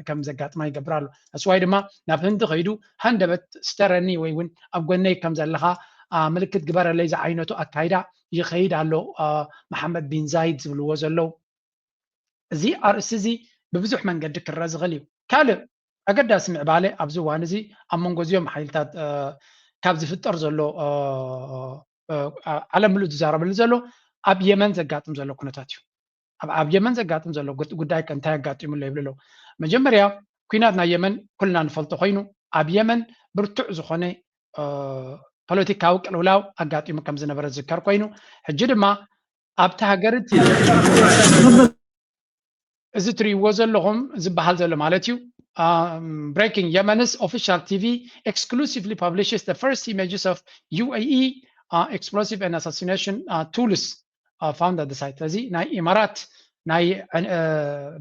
ከም ዘጋጥማ ይገብር ኣሎ። እሱዋይ ድማ ናብ ህንዲ ከይዱ ሃንደበት ስተረኒ ወይ እውን ኣብ ጎነይ ከም ዘለኻ ምልክት ግበረለይ ዝዓይነቱ ኣካይዳ ይኸይድ ኣሎ። መሓመድ ቢን ዛይድ ዝብልዎ ዘለዉ እዚ ኣርእስቲ እዚ ብብዙሕ መንገዲ ክረአ ዝኽእል እዩ። ካልእ ኣገዳሲ ምዕባለ ኣብዚ እዋን እዚ ኣብ መንጎ እዚኦም ሓይልታት ካብ ዝፍጠር ዘሎ ዓለም ምሉእ ዝዛረበሉ ዘሎ ኣብ የመን ዘጋጥም ዘሎ ኩነታት እዩ። ኣብ የመን ዘጋጥም ዘሎ ጉዳይ እንታይ ኣጋጢሙ ኣሎ ይብሉ ኣለዉ። መጀመርያ ኩናት ናይ የመን ኩልና ንፈልጦ ኮይኑ ኣብ የመን ብርቱዕ ዝኾነ ፖለቲካዊ ቅልውላው ኣጋጢሙ ከም ዝነበረ ዝዝከር ኮይኑ ሕጂ ድማ ኣብቲ ሃገር እቲ እዚ ትርእይዎ ዘለኹም ዝበሃል ዘሎ ማለት እዩ። Breaking Yemen's official T V exclusively publishes the first images of U A E explosive and assassination tools found at the site። እዚ ናይ ኢማራት ናይ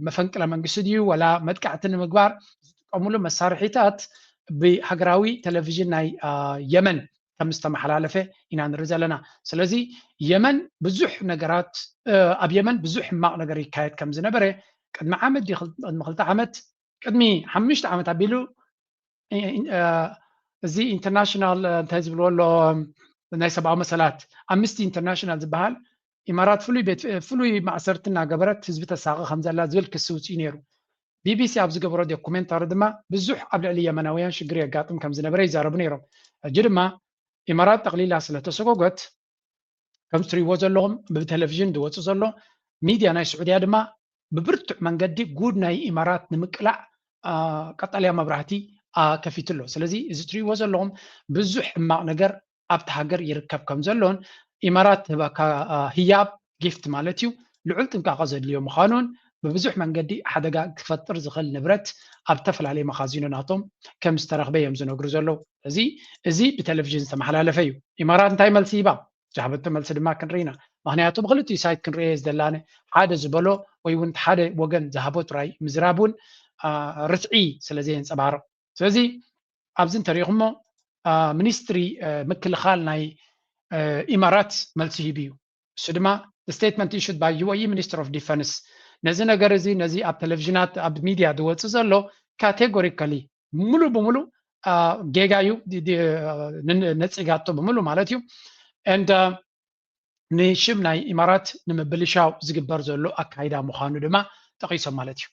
መፈንቅለ መንግስቲ ድዩ ወላ መጥቃዕቲ ንምግባር ዝጥቀሙሉ መሳርሒታት ብሃገራዊ ቴሌቪዥን ናይ የመን ከም ዝተመሓላለፈ ኢና ንርኢ ዘለና። ስለዚ የመን ብዙሕ ነገራት ኣብ የመን ብዙሕ ሕማቕ ነገር ይካየድ ከም ዝነበረ ቅድሚ ዓመት ድዩ ቅድሚ ክልተ ዓመት ቅድሚ ሓሙሽተ ዓመት ኣቢሉ እዚ ኢንተርናሽናል እንታይ ዝብልዎ ኣሎ ናይ ሰብኣዊ መሰላት ኣምነስቲ ኢንተርናሽናል ዝበሃል ኢማራት ፍሉይ ቤት ፍሉይ ማእሰርቲ እናገበረት ህዝቢ ተሳቒ ከም ዘላ ዝብል ክሲ ውፅኡ ነይሩ። ቢቢሲ ኣብ ዝገበሮ ዶኩሜንታሪ ድማ ብዙሕ ኣብ ልዕሊ የመናውያን ሽግር የጋጥም ከም ዝነበረ ይዛረቡ ነይሮም። ሕጂ ድማ ኢማራት ጠቕሊላ ስለተሰጎገት ከም ትሪእዎ ዘለኹም ብቴሌቪዥን ዝወፅእ ዘሎ ሚድያ ናይ ስዑድያ ድማ ብብርቱዕ መንገዲ ጉድ ናይ ኢማራት ንምቅላዕ ቀጠልያ መብራህቲ ከፊቱ ኣሎ። ስለዚ እዚ ትሪእዎ ዘለኹም ብዙሕ ሕማቕ ነገር ኣብቲ ሃገር ይርከብ ከም ዘሎን ኢማራት ትህበካ ህያብ፣ ጊፍት ማለት እዩ፣ ልዑል ጥንቃቐ ዘድልዮ ምዃኑን ብብዙሕ መንገዲ ሓደጋ ክፈጥር ዝኽእል ንብረት ኣብ ዝተፈላለየ መኻዚኖ ናቶም ከም ዝተረኽበ እዮም ዝነግሩ ዘለዉ። እዚ እዚ ብቴሌቪዥን ዝተመሓላለፈ እዩ። ኢማራት እንታይ መልሲ ሂባ? ዝሃበቶ መልሲ ድማ ክንርኢ ኢና። ምኽንያቱ ብክልቲኡ ሳይት ክንርእየ ዝደላነ ሓደ ዝበሎ ወይ እውን ሓደ ወገን ዝሃቦ ጥራይ ምዝራብ እውን ርትዒ ስለ ዘየንፀባርቕ። ስለዚ ኣብዚ እንተሪኢኹሞ ሚኒስትሪ ምክልኻል ናይ ኢማራት መልሲ ሂቡ እዩ። እሱ ድማ statement issued by U A E Minister of Defense። ነዚ ነገር እዚ ነዚ ኣብ ቴሌቪዥናት ኣብ ሚድያ ዝወፅእ ዘሎ ካቴጎሪካሊ ሙሉ ብሙሉ ጌጋ እዩ ነፂጋቶ ብምሉ ማለት እዩ። And ንሽም ናይ ኢማራት ንምብልሻው ዝግበር ዘሎ ኣካይዳ ምዃኑ ድማ ጠቒሶም ማለት እዩ።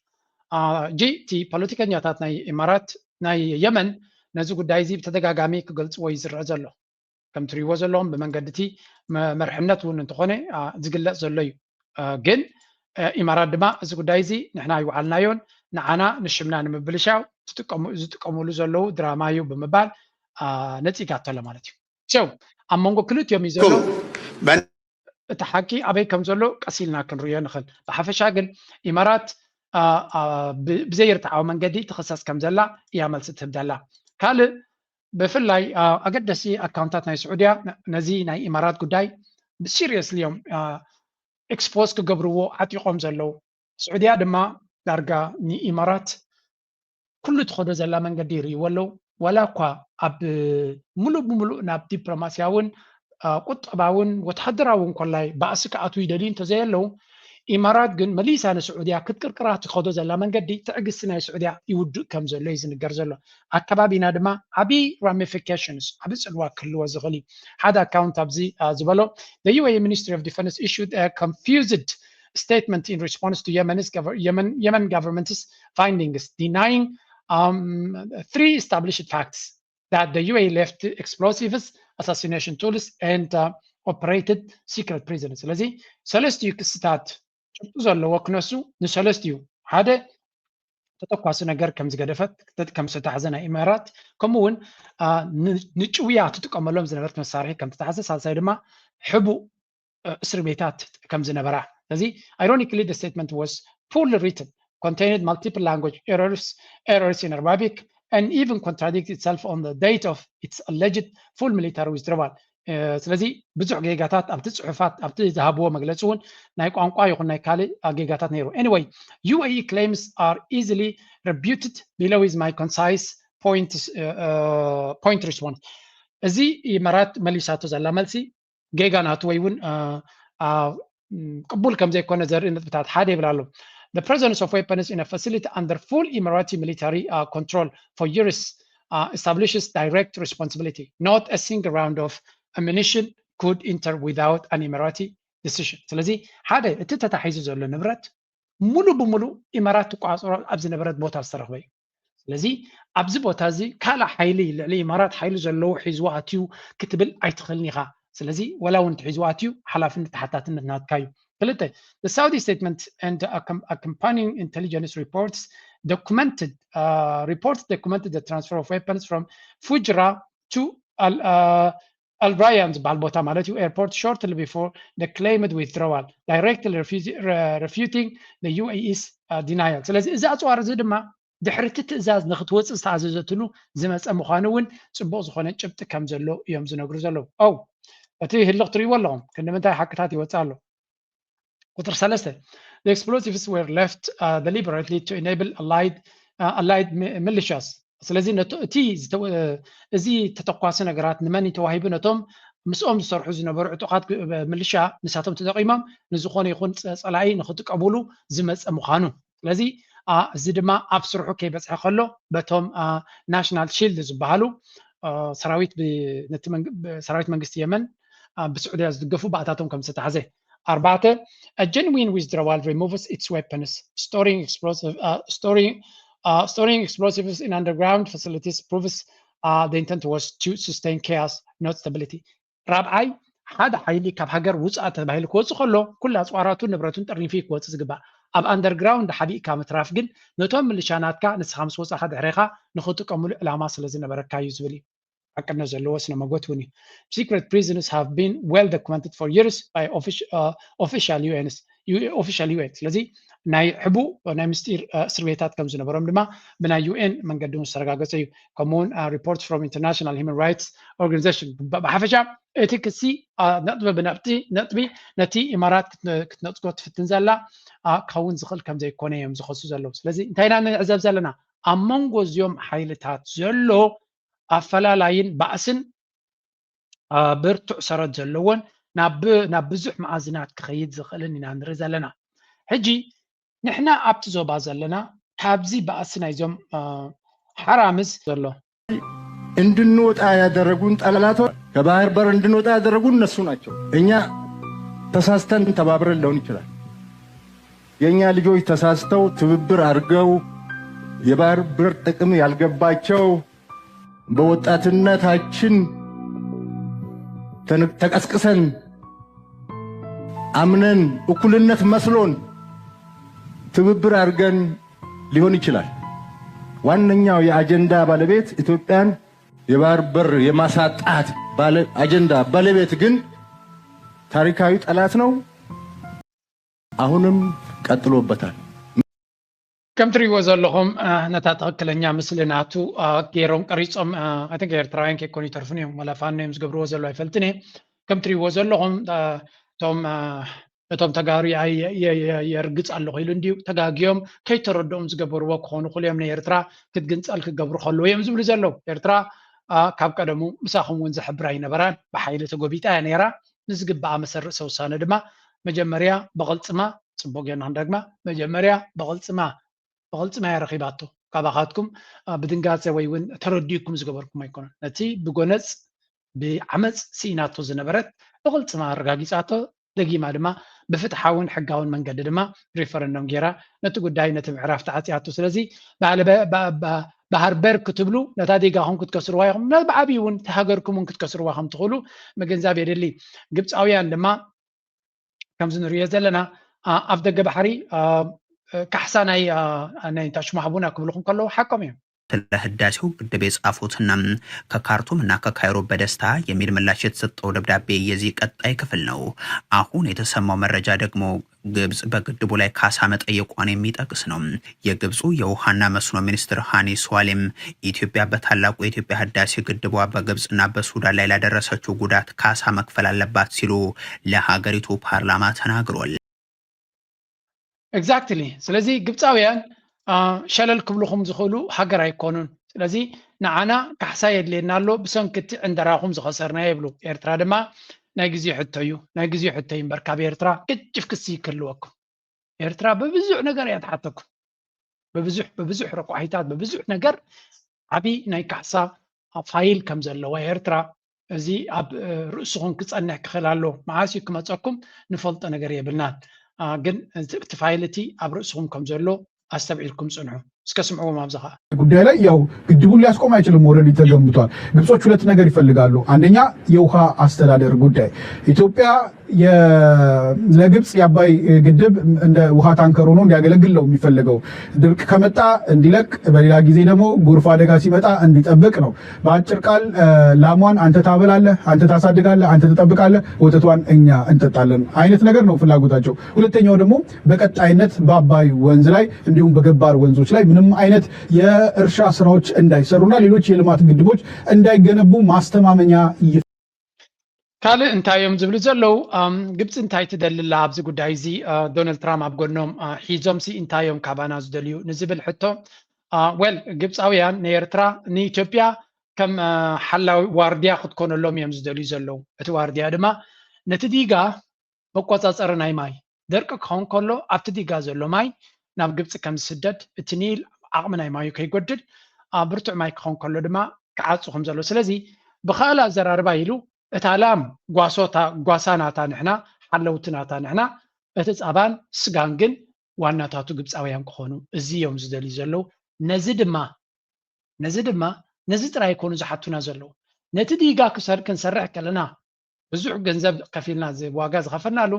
ጂ እቲ ፖለቲከኛታት ናይ ኢማራት ናይ የመን ነዚ ጉዳይ እዚ ብተደጋጋሚ ክገልፅዎ እዩ ዝረአ ዘሎ። ከም ትሪእዎ ዘለኹም ብመንገዲ እቲ መርሕነት እውን እንተኾነ ዝግለፅ ዘሎ እዩ። ግን ኢማራት ድማ እዚ ጉዳይ እዚ ንሕና ኣይወዓልናዮን፣ ንዓና ንሽምና ንምብልሻው ዝጥቀምሉ ዘለዉ ድራማ እዩ ብምባል ነፂጋቶ ኣሎ ማለት እዩ። So ኣብ መንጎ ክልቲኦም እዩ ዘሎ። እቲ ሓቂ ኣበይ ከም ዘሎ ቀስ ኢልና ክንርእዮ ንኽእል። ብሓፈሻ ግን ኢማራት ብዘይርትዓዊ መንገዲ ትኽሰስ ከም ዘላ እያ መልሲ ትህብ ዘላ። ካልእ ብፍላይ ኣገደሲ ኣካውንታት ናይ ስዑድያ ነዚ ናይ ኢማራት ጉዳይ ብሲሪየስሊ እዮም ኤክስፖዝ ክገብርዎ ዓጢቖም ዘለዉ። ስዑድያ ድማ ዳርጋ ንኢማራት ኩሉ ትኸዶ ዘላ መንገዲ ይርእይዎ ኣለዉ። ዋላ እኳ ኣብ ሙሉእ ብሙሉእ ናብ ዲፕሎማስያውን ቁጠባውን ወተሃደራውን ኮላይ ባእሲ ክኣትዉ ይደልዩ እንተዘየለዉ፣ ኢማራት ግን መሊሳ ንስዑድያ ክትቅርቅራ ትኸዶ ዘላ መንገዲ ትዕግስቲ ናይ ስዑድያ ይውድእ ከም ዘሎ እዩ ዝንገር ዘሎ። ኣብ ከባቢና ድማ ዓብዪ ራሚፊኬሽንስ፣ ዓብዪ ፅልዋ ክህልዎ ዝኽእል እዩ። ሓደ ኣካውንት ኣብዚ ዝበሎ፣ the U A E Ministry of Defense issued a confused statement in response to Yemen's Yemen government's findings, denying three established facts that the U A E left explosives, assassination tools and operated secret prisons. ስለዚ ሰለስቲኡ ክስታት ጭብጢ ዘለዎ ክነሱ ንሰለስቲኡ፣ ሓደ ተተኳሲ ነገር ከም ዝገደፈት ከም ዝተታሕዘ ናይ ኢማራት፣ ከምኡ እውን ንጭውያ ትጥቀመሎም ዝነበረት መሳርሒ ከም ዝተታሕዘ፣ ሳልሳይ ድማ ሕቡእ እስር ቤታት ከም ዝነበራ። ስለዚ ironically the statement was poorly written, contained multiple language errors, errors in Arabic, and even contradict itself on the date of its alleged full military withdrawal. ስለዚ ብዙሕ ጌጋታት ኣብቲ ፅሑፋት ኣብቲ ዝሃብዎ መግለፂ እውን ናይ ቋንቋ ይኹን ናይ ካልእ ጌጋታት ነይሩ። Anyway, U A E claims are easily rebuted. Below is my concise point, point response. እዚ ኢማራት መሊሳቶ ዘላ መልሲ ጌጋ ናቱ ወይ እውን ቅቡል ከም ዘይኮነ ዘርኢ ነጥብታት ሓደ ይብል ኣሎ። The presence of weapons in a facility under full Emirati military control for years establishes direct responsibility. Not a single round of ammunition could enter without an Emirati decision. ስለዚ ሓደ እቲ ተታሒዙ ዘሎ ንብረት ሙሉ ብሙሉ ኢማራት ትቆፃፀሮ ኣብ ዝነበረት ቦታ ዝተረኽበ እዩ። ስለዚ ኣብዚ ቦታ እዚ ካልእ ሓይሊ ልዕሊ ኢማራት ሓይሊ ዘለዎ ሒዝዎ ኣትዩ ክትብል ኣይትኽእልን ኢኻ። ስለዚ ወላ እውን ተሒዝዎ ኣትዩ ሓላፍነት ተሓታትነት ናትካ እዩ። ክልተ፣ the Saudi statement and accompanying intelligence reports documented reports documented the transfer of weapons from Fujra to Al Al Rayyan ዝበሃል ቦታ ማለት እዩ airport shortly before the claimed withdrawal, directly refuting the U A E's denial. ስለዚ እዚ ኣፅዋር እዚ ድማ ድሕሪ እቲ ትእዛዝ ንክትወፅእ ዝተኣዘዘትሉ ዝመፀ ምዃኑ እውን ፅቡቕ ዝኾነ ጭብጢ ከም ዘሎ እዮም ዝነግሩ ዘለዉ። ው እቲ ህልኽ ትርእይዎ ኣለኹም ክንዲ ምንታይ ሓቅታት ይወፅእ ኣሎ። ቁፅሪ ሰለስተ, the explosives were left deliberately to enable allied allied militias. ስለዚ እቲ እዚ ተተኳሲ ነገራት ንመን ተዋሂቡ? ነቶም ምስኦም ዝሰርሑ ዝነበሩ ዕጡቓት ምልሻ ንሳቶም ተጠቒሞም ንዝኾነ ይኹን ፀላኢ ንክጥቀሙሉ ዝመፀ ምዃኑ። ስለዚ እዚ ድማ ኣብ ስርሑ ከይበፅሐ ከሎ በቶም ናሽናል ሺልድ ዝበሃሉ ሰራዊት ነቲ ሰራዊት መንግስቲ የመን ብስዑድያ ዝድገፉ ባእታቶም ከም ዝተታሕዘ። ኣርባዕተ, a genuine withdrawal removes its weapons. Storing explosive, uh, storing, uh, storing explosives in underground facilities proves uh, the intent was to sustain chaos, not stability. ራብዓይ, ሓደ ሓይሊ ካብ ሃገር ውፃእ ተባሂሉ ክወፅእ ከሎ ኩላ ኣፅዋራቱን ንብረቱን ጠርኒፉ ክወፅእ ዝግባእ። ኣብ ኣንደርግራውንድ ሓቢእካ ምትራፍ ግን ነቶም ምልሻ ናትካ ንስኻ ምስ ወፃኻ ድሕሬኻ ንኽጥቀምሉ ዕላማ ስለ ዝነበረካ እዩ ዝብል እዩ። ሓቅነት ዘለዎ ስነ መጎት እውን እዩ። Secret prisons have been well documented for years by official U N። ስለዚ ናይ ሕቡእ ናይ ምስጢር እስር ቤታት ከም ዝነበሮም ድማ ብናይ U N መንገዲ እውን ዝተረጋገፀ እዩ። ከምኡውን report from international human rights organization ብሓፈሻ እቲ ክሲ ነጥቢ ብነጥቢ ነጥቢ ነቲ ኢማራት ክትነፅጎ ትፍትን ዘላ ክኸውን ዝኽእል ከም ዘይኮነ እዮም ዝኸሱ ዘለዉ። ስለዚ እንታይ ኢና ንዕዘብ ዘለና? ኣብ መንጎ እዚኦም ሓይልታት ዘሎ ኣፈላላይን ባእስን ብርቱዕ ሰረት ዘለዎን ናብ ብዙሕ መኣዝናት ክኸይድ ዝኽእልን ኢና ንርኢ ዘለና። ሕጂ ንሕና ኣብቲ ዞባ ዘለና ካብዚ ባእሲ ናይዞም ሓራምዝ ዘሎ እንድንወጣ ያደረጉን ጠላቶች ከባህር በር እንድንወጣ ያደረጉን እነሱ ናቸው። እኛ ተሳስተን ተባብረን ሊሆን ይችላል። የእኛ ልጆች ተሳስተው ትብብር አድርገው የባህር በር ጥቅም ያልገባቸው በወጣትነታችን ተቀስቅሰን አምነን እኩልነት መስሎን ትብብር አድርገን ሊሆን ይችላል። ዋነኛው የአጀንዳ ባለቤት ኢትዮጵያን የባህር በር የማሳጣት አጀንዳ ባለቤት ግን ታሪካዊ ጠላት ነው። አሁንም ቀጥሎበታል። ከም ትሪእዎ ዘለኹም ነታ ትኽክለኛ ምስሊ ናቱ ገይሮም ቀሪፆም። ኣይ ቲንክ ኤርትራውያን ከይኮኑ ይተርፉን እዮም፣ ወላ ፋኖ እዮም ዝገብርዎ ዘለዉ ኣይፈልጥን እየ። ከም ትሪእዎ ዘለኹም እቶም እቶም ተጋሩ የርግፅ ኣለኹ ኢሉ እንድዩ ተጋግዮም ከይተረድኦም ዝገበርዎ ክኾኑ ክልኦም ንኤርትራ ክትግንፀል ክገብሩ ከለዉ እዮም ዝብሉ ዘለዉ። ኤርትራ ካብ ቀደሙ ምሳኹም እውን ዝሕብር ኣይነበራን፣ ብሓይሊ ተጎቢጣ እያ ነይራ። ንዝግበኣ መሰረሰ ውሳነ ድማ መጀመርያ ብቕልፅማ፣ ፅቡቕ ጌርና ክንደግማ፣ መጀመርያ ብቕልፅማ ብቕልፅማ እያ ረኺባቶ። ካባኻትኩም ብድንጋፀ ወይ እውን ተረዲእኩም ዝገበርኩም ኣይኮነን። ነቲ ብጎነፅ ብዓመፅ ስኢናቶ ዝነበረት ብቕልፅማ ኣረጋጊፃቶ። ደጊማ ድማ ብፍትሓውን ሕጋውን መንገዲ ድማ ሪፈረንዶም ጌራ ነቲ ጉዳይ ነቲ ምዕራፍ ተዓፅያቶ። ስለዚ ባህር በር ክትብሉ ነታ ዴጋኹም ክትከስርዋ ኢኹም፣ ብዓብዪ እውን ሃገርኩም እውን ክትከስርዋ ከም ትኽእሉ ምግንዛብ የድሊ። ግብፃውያን ድማ ከምዚ ንሪኦ ዘለና ኣብ ደገ ባሕሪ ካሕሳ ናይ ናይ ታሽማ ሃቡና ክብልኹም ከለዉ ሓቆም እዮም። ስለ ህዳሴው ግድብ የጻፉትና ከካርቱም እና ከካይሮ በደስታ የሚል ምላሽ የተሰጠው ደብዳቤ የዚህ ቀጣይ ክፍል ነው። አሁን የተሰማው መረጃ ደግሞ ግብጽ በግድቡ ላይ ካሳ መጠየቋን የሚጠቅስ ነው። የግብፁ የውሃና መስኖ ሚኒስትር ሃኒ ሷሌም ኢትዮጵያ በታላቁ የኢትዮጵያ ህዳሴ ግድቧ በግብፅና በሱዳን ላይ ላደረሰችው ጉዳት ካሳ መክፈል አለባት ሲሉ ለሀገሪቱ ፓርላማ ተናግሯል። Exactly። ስለዚ ግብፃውያን ሸለል ክብልኹም ዝኽእሉ ሃገር ኣይኮኑን። ስለዚ ንዓና ካሕሳ የድልየና ኣሎ ብሰንኪ እቲ ዕንደራኹም ዝኸሰርና ይብሉ። ኤርትራ ድማ ናይ ግዜ ሕቶ እዩ፣ ናይ ግዜ ሕቶ እዩ እምበር ካብ ኤርትራ ቅጭፍ ክሲ ክህልወኩም። ኤርትራ ብብዙሕ ነገር እያ ትሓተኩም። ብብዙሕ ብብዙሕ ረቋሒታት ብብዙሕ ነገር ዓብዪ ናይ ካሕሳ ፋይል ከም ዘለዋ ኤርትራ እዚ ኣብ ርእስኹም ክጸንሕ ክኽእል ኣሎ። መዓስ እዩ ክመጸኩም ንፈልጦ ነገር የብልናን። ግን እቲ ፋይል እቲ ኣብ ርእስኹም ከም ዘሎ ኣስተብዒልኩም ጽንሑ። እስከ ስምዕዎም ኣብዚ ኸዓ። ጉዳይ ላይ ያው ግድቡን ሊያስቆም አይችልም። ኦልሬዲ ተገንብቷል። ግብጾች ሁለት ነገር ይፈልጋሉ። አንደኛ የውሃ አስተዳደር ጉዳይ ኢትዮጵያ ለግብጽ የአባይ ግድብ እንደ ውሃ ታንከር ሆኖ እንዲያገለግል ነው የሚፈልገው። ድርቅ ከመጣ እንዲለቅ፣ በሌላ ጊዜ ደግሞ ጎርፍ አደጋ ሲመጣ እንዲጠብቅ ነው። በአጭር ቃል ላሟን አንተ ታበላለህ፣ አንተ ታሳድጋለህ፣ አንተ ትጠብቃለህ፣ ወተቷን እኛ እንጠጣለን አይነት ነገር ነው ፍላጎታቸው። ሁለተኛው ደግሞ በቀጣይነት በአባይ ወንዝ ላይ እንዲሁም በገባር ወንዞች ላይ ምንም አይነት የእርሻ ስራዎች እንዳይሰሩና ሌሎች የልማት ግድቦች እንዳይገነቡ ማስተማመኛ ካልእ እንታይ እዮም ዝብሉ ዘለዉ? ግብፂ እንታይ ትደሊ ኣላ ኣብዚ ጉዳይ እዚ? ዶናልድ ትራምፕ ኣብ ጎኖም ሒዞም ሲ እንታይ እዮም ካባና ዝደልዩ ንዝብል ሕቶ፣ well ግብፃውያን ንኤርትራ ንኢትዮጵያ ከም ሓላዊ ዋርድያ ክትኮነሎም እዮም ዝደልዩ ዘለዉ። እቲ ዋርድያ ድማ ነቲ ዲጋ መቆፃፀሪ ናይ ማይ ደርቂ ክኸውን ከሎ ኣብቲ ዲጋ ዘሎ ማይ ናብ ግብፂ ከም ዝስደድ፣ እቲ ኒል ዓቕሚ ናይ ማዩ ከይጎድል ብርቱዕ ማይ ክኸውን ከሎ ድማ ክዓፁ ከም ዘሎ። ስለዚ ብኻልእ ኣዘራርባ ኢሉ እታ ላም ጓሶታ ጓሳ ናታ ንሕና ሓለውቲ ናታ ንሕና፣ እቲ ፃባን ስጋን ግን ዋናታቱ ግብፃውያን ክኾኑ እዚ እዮም ዝደልዩ ዘለዉ። ነዚ ድማ ነዚ ድማ ነዚ ጥራይ ኣይኮኑ ዝሓቱና ዘለዉ። ነቲ ዲጋ ክሰር ክንሰርሕ ከለና ብዙሕ ገንዘብ ከፊልና እዚ ዋጋ ዝኸፈልናሉ፣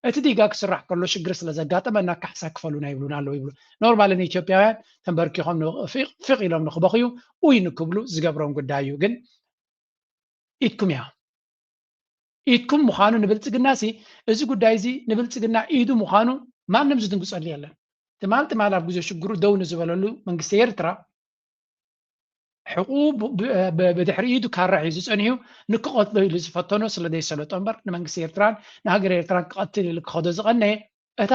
እቲ ዲጋ ክስራሕ ከሎ ሽግር ስለ ዘጋጠመና ካሕሳ ክፈሉና ይብሉና ኣለዉ ይብሉ። ኖርማሊ ንኢትዮጵያውያን ተንበርኪኾም ን-፣ ፊቕ፣ ፊቕ ኢሎም ንክበኽዩ፣ ኡይ ንክብሉ ዝገብሮም ጉዳይ እዩ። ግን ኢድኩም እያ። ኢድኩም ምዃኑ ንብልጽግና ሲ፣ እዚ ጉዳይ እዚ ንብልጽግና ኢዱ ምዃኑ ማንም ዝድንግጸሉ የለን። ትማል ትማል ኣብ ግዜ ሽግሩ ደው ንዝበለሉ መንግስቲ ኤርትራ፣ ሕቑ ብ-፣ ብ-፣ ብ-፣ ብድሕሪ ኢዱ ካራ ሒዙ ጸኒሑ ንክቐትሎ ኢሉ ዝፈተኖ ስለ ዘይሰለጦ እምበር፣ ንመንግስቲ ኤርትራን ንሃገር ኤርትራን ክቐትል ኢሉ ክኸዶ ዝቐነየ፣ እታ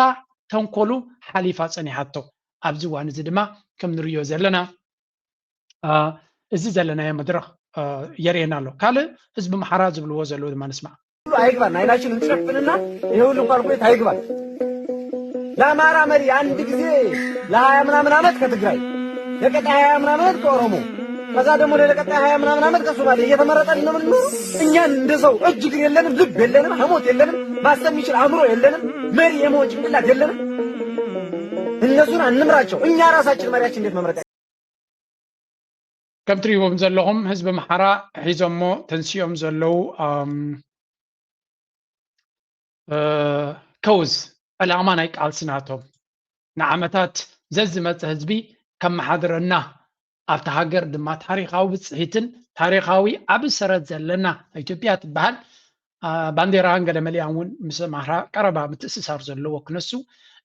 ተንኮሉ ሓሊፋ ጸኒሓቶ። ኣብዚ እዋን እዚ ድማ ከም ንርእዮ ዘለና፣ አ፣ እዚ ዘለናዮ መድረኽ፣ አ፣ የርእየና ኣሎ። ካልእ ህዝቢ ኣምሓራ ዝብልዎ ዘለዉ ድማ ንስማዕ። ሁሉ አይግባን፣ አይናችን እንጨፍንና ይሄ ሁሉ ካልኩሌት አይግባን። ለአማራ መሪ አንድ ጊዜ ለሀያ ምናምን ዓመት ከትግራይ፣ ለቀጣይ ሀያ ምናምን ዓመት ከኦሮሞ፣ ከዛ ደግሞ ለቀጣይ ሀያ ምናምን ዓመት ከሶማሌ እየተመረጠን ነው የምንኖረው። እኛን እንደ ሰው እጅ እግር የለንም፣ ልብ የለንም፣ ሐሞት የለንም፣ ማሰብ የሚችል አእምሮ የለንም፣ መሪ የመሆን ጭንቅላት የለንም። እነሱን አንምራቸው፣ እኛ ራሳችን መሪያችን እንዴት መምረጥ? ከም ትሪእዎም ዘለኹም ህዝቢ ኣምሓራ ሒዞሞ ተንሲኦም ዘለዉ፣ ኣም፣ እ፣ ከውዝ ዕላማ ናይ ቃልሲ ናቶም ንዓመታት ዘዝመፀ ህዝቢ ከመሓድረና፣ ኣብቲ ሃገር ድማ ታሪኻዊ ብፅሒትን ታሪኻዊ ዓቢ ሰረት ዘለና ኢትዮጵያ ትበሃል፣ አ፣ ባንዴራን ገለ መሊኣን እውን ምስ ኣምሓራ ቀረባ ምትእስሳር ዘለዎ ክነሱ፣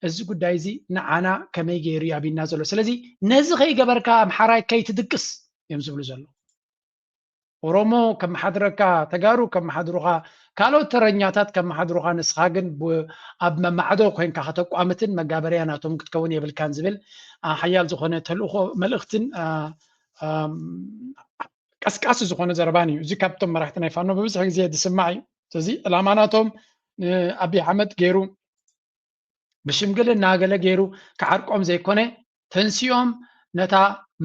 እዚ ጉዳይ እዚ ንዓና ከመይ ገይሩ እዩ ኣብዩና ዘሎ? ስለዚ ነዚ ከይገበርካ ኣምሓራይ ከይትድቅስ እዮም ዝብሉ ዘለዉ። ኦሮሞ ከመሓድረካ፣ ተጋሩ ከመሓድሩኻ፣ ካልኦት ተረኛታት ከመሓድሩኻ፣ ንስኻ ግን ብ-፣ ኣብ መማዕዶ ኮይንካ ከተቋምትን መጋበርያ ናቶም ክትከውን የብልካን ዝብል፣ አ፣ ሓያል ዝኾነ ተልእኾ መልእኽትን፣ አ፣ ኣም፣ ቀስቃሲ ዝኾነ ዘረባን እዩ። እዚ ካብቶም መራሕቲ ናይ ፋኖ ብብዝሒ ግዜ ዝስማዕ እዩ። ስለዚ ዕላማ ናቶም ንኣብይ ኣሕመድ ገይሩ ብሽምግልና ገለ ገይሩ ክዓርቆም ዘይኮነ፣ ተንሲኦም ነታ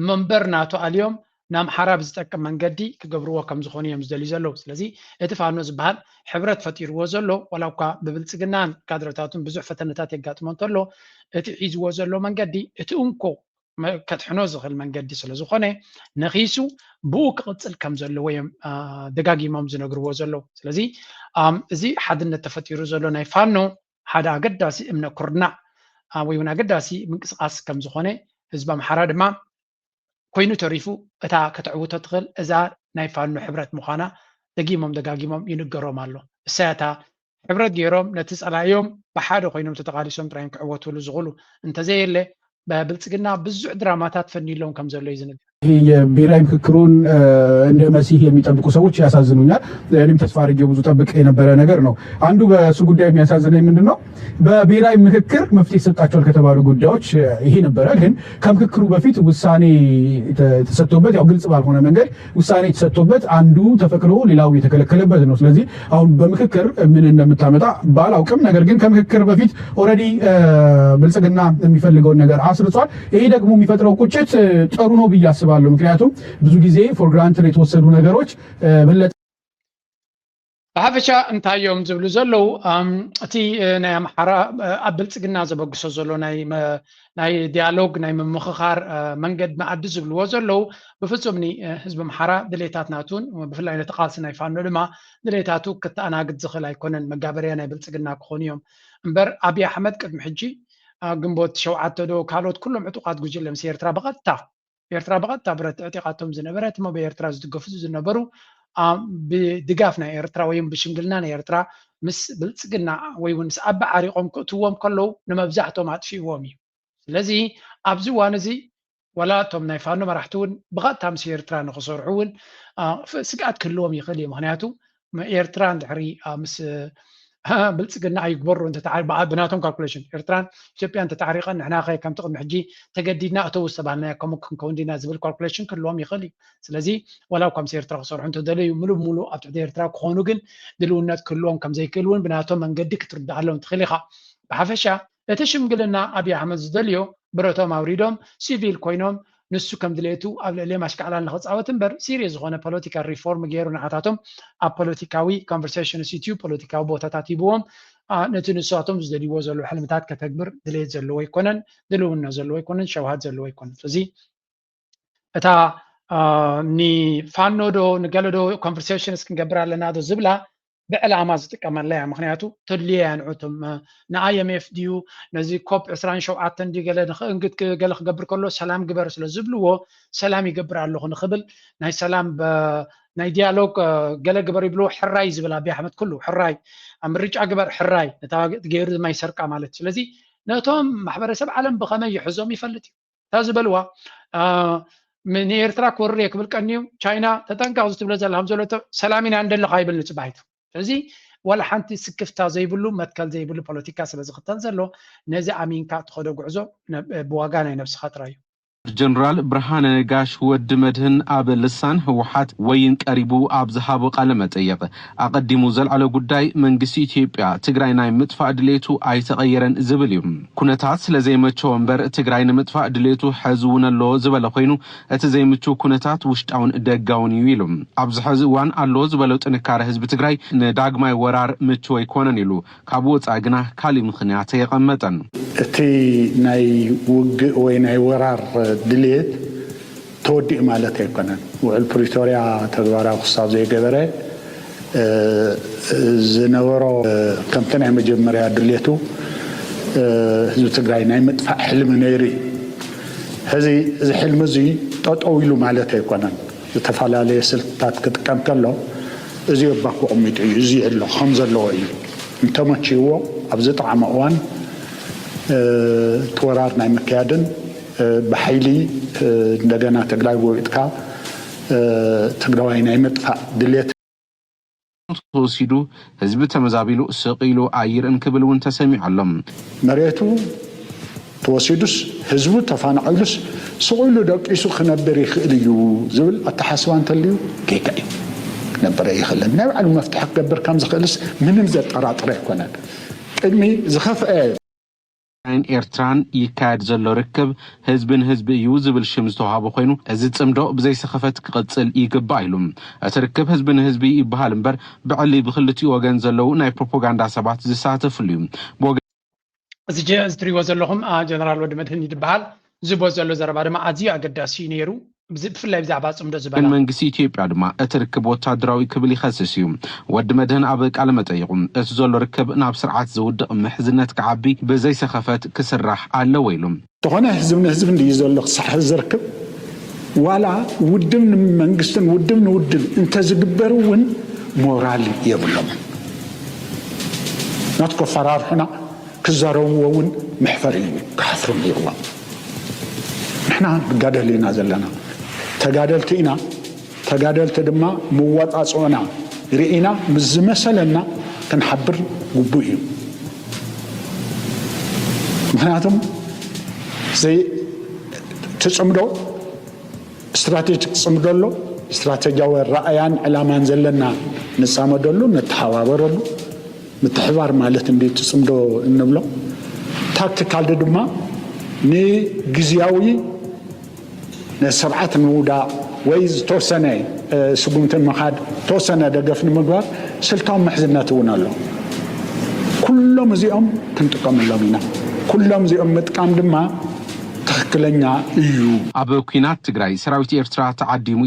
መንበር ናቱ ኣልዮም ንኣምሓራ ብዝጠቅም መንገዲ ክገብርዎ ከም ዝኾኑ እዮም ዝደልዩ ዘለዉ። ስለዚ እቲ ፋኖ ዝበሃል ሕብረት ፈጢርዎ ዘሎ፣ ዋላ እኳ ብብልጽግናን ካድረታቱን ብዙሕ ፈተነታት የጋጥሞ እንተሎ፣ እቲ ሒዝዎ ዘሎ መንገዲ እቲ እንኮ መ-፣ ከድሕኖ ዝኽእል መንገዲ ስለ ዝኾነ፣ ነኺሱ ብኡ ክቕጽል ከም ዘለዎ እዮም፣ አ፣ ደጋጊሞም ዝነግርዎ ዘለዉ። ስለዚ፣ ኣም፣ እዚ ሓድነት ተፈጢሩ ዘሎ ናይ ፋኖ ሓደ ኣገዳሲ እምነ ኩርናዕ፣ አ፣ ወይ እውን ኣገዳሲ ምንቅስቃስ ከም ዝኾነ፣ ህዝቢ ኣምሓራ ድማ ኮይኑ ተሪፉ እታ ከተዕውቶ ትኽእል እዛ ናይ ፋኖ ሕብረት ምዃና ደጊሞም ደጋጊሞም ይንገሮም ኣሎ። እሳያታ ሕብረት ገይሮም ነቲ ጸላኢዮም ብሓደ ኮይኖም ተተቓሊሶም ጥራዮም ክዕወትሉ ዝኽእሉ። እንተዘየለ፣ ብብልጽግና ብዙሕ ድራማታት ፈንይሎም ከም ዘሎ እዩ ዝንገር። ይህ የብሔራዊ ምክክሩን፣ እ፣ እንደ መሲህ የሚጠብቁ ሰዎች ያሳዝኑኛል። እኔም ተስፋ አድርጌው ብዙ ጠብቅ የነበረ ነገር ነው። አንዱ በእሱ ጉዳይ የሚያሳዝነኝ ምንድን ነው? በብሔራዊ ምክክር መፍትሄ ይሰጣቸዋል ከተባሉ ጉዳዮች፣ እ፣ ይሄ ነበረ። ግን ከምክክሩ በፊት ውሳኔ ተ-፣ ተሰጥቶበት፣ ያው ግልጽ ባልሆነ መንገድ ውሳኔ ተሰጥቶበት አንዱ ተፈቅዶ ሌላው የተከለከለበት ነው። ስለዚህ አሁን በምክክር ምን እንደምታመጣ ባላውቅም፣ ነገር ግን ከምክክር በፊት ኦልሬዲ፣ እ፣ ብልጽግና የሚፈልገውን ነገር አስርጿል። ይሄ ደግሞ የሚፈጥረው ቁጭት፣ እ፣ ጥሩ ነው ብዬ አስባለሁ። ምክንያቱም ብዙ ጊዜ ፎር ግራንትድ የተወሰዱ ነገሮች፣ እ፣ በለጠ ብሓፈሻ እንታይ እዮም ዝብሉ ዘለዉ? ኣም፣ እቲ፣ እ፣ ናይ ኣምሓራ፣ እ፣ ኣብ ብልጽግና ዘበግሶ ዘሎ ናይ መ-፣ ናይ ዲያሎግ፣ ናይ ምምኽኻር፣ እ፣ መንገዲ መኣዲ ዝብልዎ ዘለዉ፣ ብፍጹም ኒ-፣ እ፣ ህዝቢ ኣምሓራ ድሌታት ናቱን፣ ብፍላይ ነቲ ቃልሲ ናይ ፋኖ ድማ ድሌታቱ ክተኣናግድ ዝኽእል ኣይኮነን። መጋበርያ ናይ ብልጽግና ክኾኑ እዮም። እምበር ኣብይ ኣሕመድ ቅድሚ ሕጂ፣ እ፣ ግንቦት ሸውዓተ ዶ ካልኦት ኩሎም ዕጡቓት ጉጅለ ምስ ኤርትራ ብቐጥታ ኤርትራ ብቐጥታ ብረት ዕጢቓቶም ዝነበረት እሞ ብኤርትራ ዝድገፉ ዝነበሩ፣ አ፣ ብድጋፍ ናይ ኤርትራ ወይ ብሽምግልና ናይ ኤርትራ ምስ ብልጽግና ወይ እውን ምስ ኣቢ ዓሪቖም ክእትዎም ከለዉ ንመብዛሕቶም ኣጥፊእዎም እዩ። ስለዚ ኣብዚ እዋን እዚ ዋላ እቶም ናይ ፋኖ መራሕቲ እውን ብቐጥታ ምስ ኤርትራ ንኽሰርሑ እውን፣ አ፣ ፍ-፣ ስግኣት ክህልዎም ይኽእል እዩ። ምኽንያቱ ኤርትራ እንድሕሪ፣ አ፣ ምስ ብልጽግና ኣይግበሮ እንተተዓ-፣ ብኣ-፣ ብናቶም ካልኩሌሽን ኤርትራን ኢትዮጵያን ተታዕሪቐን ንሕና ኸ ከምቲ ቅድሚ ሕጂ ተገዲድና እተው ዝተባህልናዮ ከምኡ ክንከውን ዲና ዝብል ካልኩሌሽን ክህልዎም ይኽእል እዩ። ስለዚ ዋላ እኳ ምስ ኤርትራ ክሰርሑ እንተደለዩ ምሉእ ብምሉእ ኣብ ትሕቲ ኤርትራ ክኾኑ ግን ድልውነት ክህልዎም ከም ዘይክእል እውን ብናቶም መንገዲ ክትርድኣሎም ትኽእል ኢኻ። ብሓፈሻ እቲ ሽምግልና ኣብይ ኣሕመድ ዝደልዮ ብረቶም ኣውሪዶም ሲቪል ኮይኖም ንሱ ከም ድሌቱ ኣብ ልዕሊኦም ኣሽካዕላል ንኽጻወት እምበር ሲሪየስ ዝኾነ ፖለቲካል ሪፎርም ገይሩ ንዓታቶም ኣብ ፖለቲካዊ ኮንቨርሴሽንስ ኢትዩ ፖለቲካዊ ቦታታት ሂብዎም፣ አ፣ ነቲ ንሳቶም ዝደልይዎ ዘለዉ ሕልምታት ከተግብር ድሌት ዘለዎ ኣይኮነን፣ ድልውነት ዘለዎ ኣይኮነን፣ ሸውሃት ዘለዎ ኣይኮነን። ስለዚ እታ፣ አ፣ ንፋኖ ዶ ንገለ ዶ ኮንቨርሴሽንስ ክንገብር ኣለና ዶ ዝብላ ብዕላማ ዝጥቀመላ እያ። ምክንያቱ ተድልዮ እያ ንዑ እቶም፣ እ፣ ን ኣይ ኤም ኤፍ ድዩ ነዚ ኮፕ ዕስራን ሸውዓተን ድዩ ገለ ንኽእንግድ ክ-፣ ገለ ክገብር ከሎ ሰላም ግበር ስለ ዝብልዎ ሰላም ይገብር ኣለኹ ንኽብል ናይ ሰላም በ-፣ ናይ ዲያሎግ፣ እ፣ ገለ ግበር ይብልዎ ሕራይ ዝብል ኣቢ ኣሕመድ ኩሉ ሕራይ ኣብ ምርጫ ግበር ሕራይ ነታ ገይሩ ድማ ይሰርቃ ማለት። ስለዚ ነቶም ማሕበረሰብ ዓለም ብኸመይ ይሕዞም ይፈልጥ እዩ። እታ ዝበልዋ፣ አ፣ ም-፣ ንኤርትራ ክወርር እየ ክብል ቀንዩ ቻይና ተጠንቀቕ ዝትብሎ ዘላ ከም ዘሎ እቶ ሰላም ኢና እንደለኻ ይብል ንጽባሒቱ። እዚ ዋላ ሓንቲ ስክፍታ ዘይብሉ መትከል ዘይብሉ ፖለቲካ ስለ ዝኽተል ዘሎ ነዚ ኣሚንካ ትኸዶ ጉዕዞ ነ-፣ ብዋጋ ናይ ነብስኻ ጥራይ እዩ። ጀነራል ብርሃነ ነጋሽ ወዲ መድህን ኣብ ልሳን ህወሓት ወይን ቀሪቡ ኣብ ዝሃቦ ቃለ መጠይቕ ኣቐዲሙ ዘልዓሎ ጉዳይ መንግስቲ ኢትዮጵያ ትግራይ ናይ ምጥፋእ ድሌቱ ኣይተቐየረን ዝብል እዩ። ኩነታት ስለ ዘይመቸዎ እምበር ትግራይ ንምጥፋእ ድሌቱ ሐዚ እውን ኣሎ ዝበለ ኮይኑ እቲ ዘይምችው ኩነታት ውሽጣውን ደጋውን እዩ ኢሉ። ኣብዚ ሐዚ እዋን ኣሎ ዝበሎ ጥንካረ ህዝቢ ትግራይ ንዳግማይ ወራር ምችው ኣይኮነን ኢሉ። ካብ ወፃኢ ግና ካሊእ ምኽንያት ኣየቐመጠን። እቲ ናይ ውግእ ወይ ናይ ወራር ድልየት ተወዲኡ ማለት ኣይኮነን። ውዕል ፕሪቶርያ ተግባራዊ ክሳብ ዘይገበረ ዝነበሮ ከምቲ ናይ መጀመርያ ድሌቱ ህዝቢ ትግራይ ናይ ምጥፋእ ሕልሚ ነይሩ እዩ። ሕዚ እዚ ሕልሚ እዚ ጠጠው ኢሉ ማለት ኣይኮነን። ዝተፈላለየ ስልትታት ክጥቀም ከሎ እዚ ኣባኩ ኣቐሚጡ እዩ። እዚ ኣሎ ከም ዘለዎ እዩ። እንተመችይዎ ኣብ ዝጠዓመ እዋን እቲ ወራር ናይ ምክያድን ብሓይሊ እንደገና ትግራይ ጎቢጥካ ትግራዋይ ናይ ምጥፋእ ድሌት ተወሲዱ ህዝቢ ተመዛቢሉ ስቕ ኢሉ ኣይርእን ክብል እውን ተሰሚዑ ኣሎ። መሬቱ ተወሲዱስ ህዝቡ ተፋናቒሉስ ስቕ ኢሉ ደቂሱ ክነብር ይኽእል እዩ ዝብል ኣተሓስባ እንተልዩ ጌጋ እዩ። ክነብር ኣይኽእልን። ናይ ባዕሉ መፍትሒ ክገብር ከም ዝኽእልስ ምንም ዘጠራጥር ኣይኮነን። ቅድሚ ዝኸፍአ ትግራይን ኤርትራን ይካየድ ዘሎ ርክብ ህዝቢ ንህዝቢ እዩ ዝብል ሽም ዝተዋህቦ ኮይኑ፣ እዚ ጽምዶ ብዘይሰኸፈት ክቕጽል ይግባእ ኢሉ። እቲ ርክብ ህዝቢ ንህዝቢ ይበሃል እምበር፣ ብዕሊ ብክልቲኡ ወገን ዘለዉ ናይ ፕሮፓጋንዳ ሰባት ዝሳተፍሉ እዩ። ብወገን እዚ ጀ-፣ እዚ ትሪእዎ ዘለኹም፣ አ፣ ጀነራል ወዲ መድህን ይድበሃል። ዝቦ ዘሎ ዘረባ ድማ ኣዝዩ ኣገዳሲ እዩ ነይሩ። ብዚ-፣ ብፍላይ ብዛዕባ ጽምዶ ዝበላ። መንግስቲ ኢትዮጵያ ድማ እቲ ርክብ ወታደራዊ ክብል ይኸስስ እዩ። ወዲ መድህን ኣብ ቃለ መጠይቑ፣ እቲ ዘሎ ርክብ ናብ ስርዓት ዘውድቕ ምሕዝነት ክዓቢ ብዘይሰኸፈት ክስራሕ ኣለዎ ኢሉ። ዝኾነ ህዝቢ ንህዝቢ እንድዩ ዘሎ ክሳዕ ሕዚ ዝርክብ፣ ዋላ ውድብ ንመንግስትን ውድብ ንውድብ እንተዝግበር እውን ሞራል የብሎምን። ናትኮ ኣፈራርሑና ክዛረብዎ እውን መሕፈሪ እዩ፣ ክሓፍሩ ነይርዎም። ንሕና ንጋደል ኢና ዘለና፣ ተጋደልቲ ኢና። ተጋደልቲ ድማ መዋፃፅኦና ርኢና ምስ ዝመሰለና ክንሓብር ግቡእ እዩ። ምክንያቱም ዘይ ትፅምዶ ስትራቴጂክ ፅምዶ ኣሎ። ስትራቴጂያዊ ራእያን ዕላማን ዘለና ንፃመደሉ፣ ንተሓባበረሉ። ምትሕባር ማለት እንዲ ትፅምዶ እንብሎ ታክቲካል ድማ ንግዝያዊ ነቲ ስርዓት ንምውዳቕ ወይ ዝተወሰነ ስጉምቲ ንምኻድ፣ ዝተወሰነ ደገፍ ንምግባር ስልታዊ ምሕዝነት እውን ኣሎ። ኩሎም እዚኦም ክንጥቀመሎም ኢና። ኩሎም እዚኦም ምጥቃም ድማ ትኽክለኛ እዩ። ኣብ ኲናት ትግራይ ሰራዊት ኤርትራ ተዓዲሙ።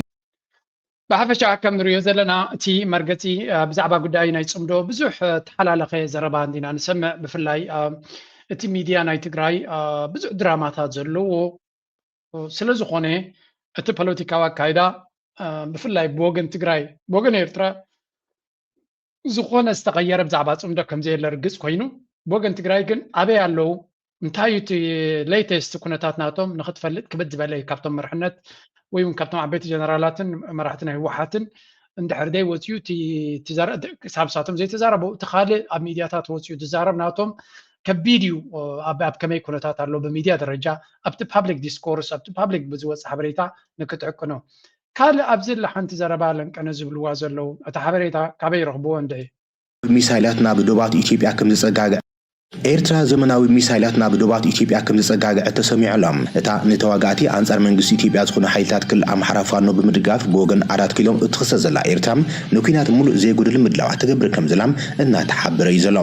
ብሓፈሻ ከም ንሪኦ ዘለና እቲ መርገፂ፣ አ፣ ብዛዕባ ጉዳይ ናይ ፅምዶ ብዙሕ፣ አ፣ ተሓላለኸ ዘረባ እንዲና ንሰምዕ። ብፍላይ፣ አ፣ እቲ ሚድያ ናይ ትግራይ፣ አ፣ ብዙሕ ድራማታት ዘለዎ ስለ ዝኾነ እቲ ፖለቲካዊ ኣካይዳ፣ አ፣ ብፍላይ ብወገን ትግራይ፣ ብወገን ኤርትራ ዝኾነ ዝተቐየረ ብዛዕባ ፅምዶ ከም ዘየለ ርግፅ ኮይኑ፣ ብወገን ትግራይ ግን ኣበይ ኣለዉ፣ እንታይ እዩ እቲ ሌተስት ኩነታት ናቶም ንኽትፈልጥ ክብድ ዝበለ እዩ። ካብቶም መርሕነት ወይ እውን ካብቶም ዓበይቲ ጀነራላትን መራሕቲ ናይ ህወሓትን እንድሕር ደይ ወፅዩ እቲ፣ እቲ ዘረ-፣ እቲ ክሳብ ሳቶም ዘይተዛረቡ፣ እቲ ካልእ ኣብ ሚድያታት ወፅዩ ዝዛረብ ናቶም ከቢድ እዩ። ኣብ፣ ኣብ ከመይ ኩነታት ኣሎ ብሚድያ ደረጃ፣ ኣብቲ ፓብሊክ ዲስኮርስ፣ ኣብቲ ፓብሊክ ብዝወፅእ ሓበሬታ ንክትዕቅኖ። ካልእ ኣብዚ ላ ሓንቲ ዘረባ ለንቀነ ዝብልዋ ዘለዉ፣ እቲ ሓበሬታ ካበይ ይረኽብዎ እንድዒ? ሚሳይላት ናብ ዶባት ኢትዮጵያ ከም ዝጸጋግዐ። ኤርትራ ዘመናዊ ሚሳይላት ናብ ዶባት ኢትዮጵያ ከም ዘጸጋግዐት ተሰሚዑ ኣሎ። እታ ንተዋጋእቲ ኣንጻር መንግስቲ ኢትዮጵያ ዝኾኑ ሓይልታት ክልል ኣምሓራ ፋኖ ብምድጋፍ ብወገን ኣራት ኪሎ እትኽሰስ ዘላ ኤርትራ፣ ንኲናት ሙሉእ ዘይጎድል ምድላዋት ትገብር ከም ዘላም እናተሓበረ እዩ ዘሎ።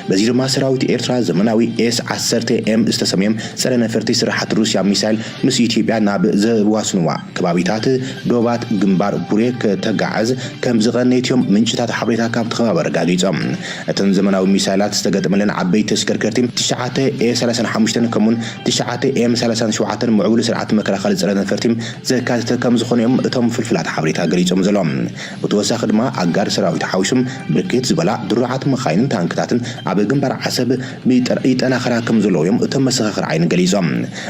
በዚ ድማ ሰራዊት ኤርትራ ዘመናዊ ኤስ ዓሰርተ ኤም ዝተሰምየ ጸረ ነፈርቲ ስርሓት ሩስያ ሚሳይል ምስ ኢትዮጵያ ናብ ዘዋስንዋ ከባቢታት ዶባት ግንባር ቡሬ ከተጋዕዝ ከም ዝቐነየት እዮም ምንጭታት ሓበሬታ ካብቲ ከባቢ ኣረጋጊጾም። እተን ዘመናዊ ሚሳይላት ዝተገጠመለን ዓበይቲ ተሽከርከርቲ ትሽዓተ ኤ ሰላሳን ሓሙሽተን ከምኡውን ትሽዓተ ኤም ሰላሳን ሸውዓተን ምዕቡል ስርዓት መከላኸሊ ጸረ ነፈርቲ ዘካተተ ከም ዝኾነ እዮም እቶም ፍልፍላት ሓበሬታ ገሊጾም ዘለዉ። ብተወሳኺ ድማ ኣጋር ሰራዊት ሓዊሱ ብርክት ዝበላ ድሩዓት መኻይንን ታንክታትን ኣብ ግንባር ዓሰብ ይጠናኸራ ከም ዘለዉ እዮም እቶም መሰኻኽር ዓይኒ ገሊጾም።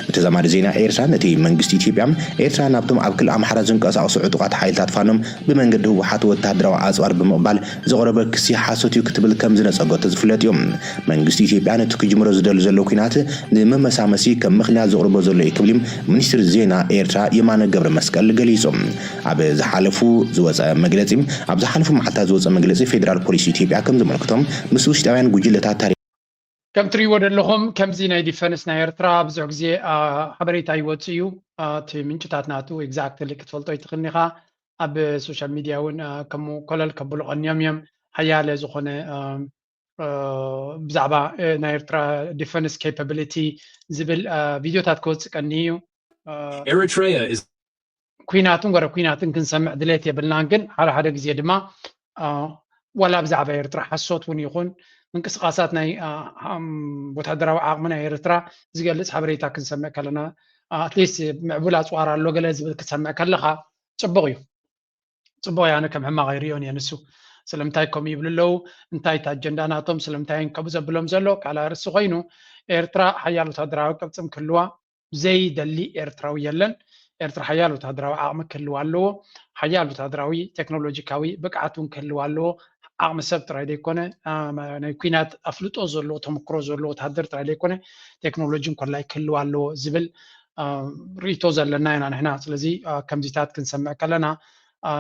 ብተዛማዲ ዜና ኤርትራ ነቲ መንግስቲ ኢትዮጵያ ኤርትራ ናብቶም ኣብ ክልል ኣምሓራ ዝንቀሳቐሱ ዕጡቓት ሓይልታት ፋኖ ብመንገዲ ህወሓት ወታደራዊ ኣጽዋር ብምቕባል ዘቕረበ ክሲ ሓሶት እዩ ክትብል ከም ዝነጸጎቶ ዝፍለጥ እዩ። መንግስቲ ኢትዮጵያ ነቲ ክጅምሮ ዝደሊ ዘሎ ኲናት ንመመሳመሲ ከም ምኽንያት ዘቕርቦ ዘሎ እዩ ክብል እዩ ሚኒስትሪ ዜና ኤርትራ የማነ ገብረ መስቀል ገሊጹ። ኣብ ዝሓለፉ ዝወጸ መግለጺ ኣብ ዝሓለፉ መዓልታት ዝወጸ መግለጺ ፌደራል ፖሊስ ኢትዮጵያ ከም ዘመልክቶም ምስ ውሽጣውያን ጉጅለታት ታሪኽ ከም ትሪእዎ ዘለኹም ከምዚ ናይ ዲፈንስ ናይ ኤርትራ ብዙሕ ግዜ ሓበሬታ ይወፅእ እዩ። እቲ ምንጭታት ናቱ ኤግዛክትሊ ክትፈልጦ ይትኽእልኒ ኢኻ። ኣብ ሶሻል ሚድያ እውን ከምኡ ኮለል ከብሉ ቀንዮም እዮም። ሓያለ ዝኾነ ብዛዕባ ናይ ኤርትራ ዲፈንስ ኬፓብሊቲ ዝብል ቪድዮታት ክወፅእ ቀኒ እዩ። Eritrea is ኲናትን ወረ ኲናትን ክንሰምዕ ድሌት የብልናን፣ ግን ሓደ ሓደ ግዜ ድማ ዋላ ብዛዕባ ኤርትራ ሓሶት እውን ይኹን ምንቅስቃሳት ናይ ወታደራዊ ዓቕሚ ናይ ኤርትራ ዝገልፅ ሓበሬታ ክንሰምዕ ከለና ኣትሊስት ምዕቡል ኣፅዋር ኣሎ ገለ ዝብል ክትሰምዕ ከለካ ፅቡቅ እዩ። ፅቡቅ እየ ኣነ ከም ሕማቅ ኣይሪኦን እየ ንሱ። ስለምንታይ ከምኡ ይብሉ ኣለዉ? እንታይ እቲ ኣጀንዳ ናቶም? ስለምንታይ ከምኡ ዘብሎም ዘሎ ካልእ ኣርእስቲ ኮይኑ ኤርትራ ሓያል ወታደራዊ ቅርፅም ክህልዋ ዘይደሊ ኤርትራዊ የለን። ኤርትራ ሓያል ወታደራዊ ዓቕሚ ክህልዋ ኣለዎ። ሓያል ወታደራዊ ቴክኖሎጂካዊ ብቅዓት እውን ክህልዋ ኣለዎ። ዓቕሚ ሰብ ጥራይ ዘይኮነ ናይ ኩናት ኣፍልጦ ዘለዎ ተመክሮ ዘለዎ ወታደር ጥራይ ዘይኮነ ቴክኖሎጂ እንኮላይ ክህልዋ ኣለዎ ዝብል ርእቶ ዘለና ኢና ንሕና። ስለዚ ከምዚታት ክንሰምዕ ከለና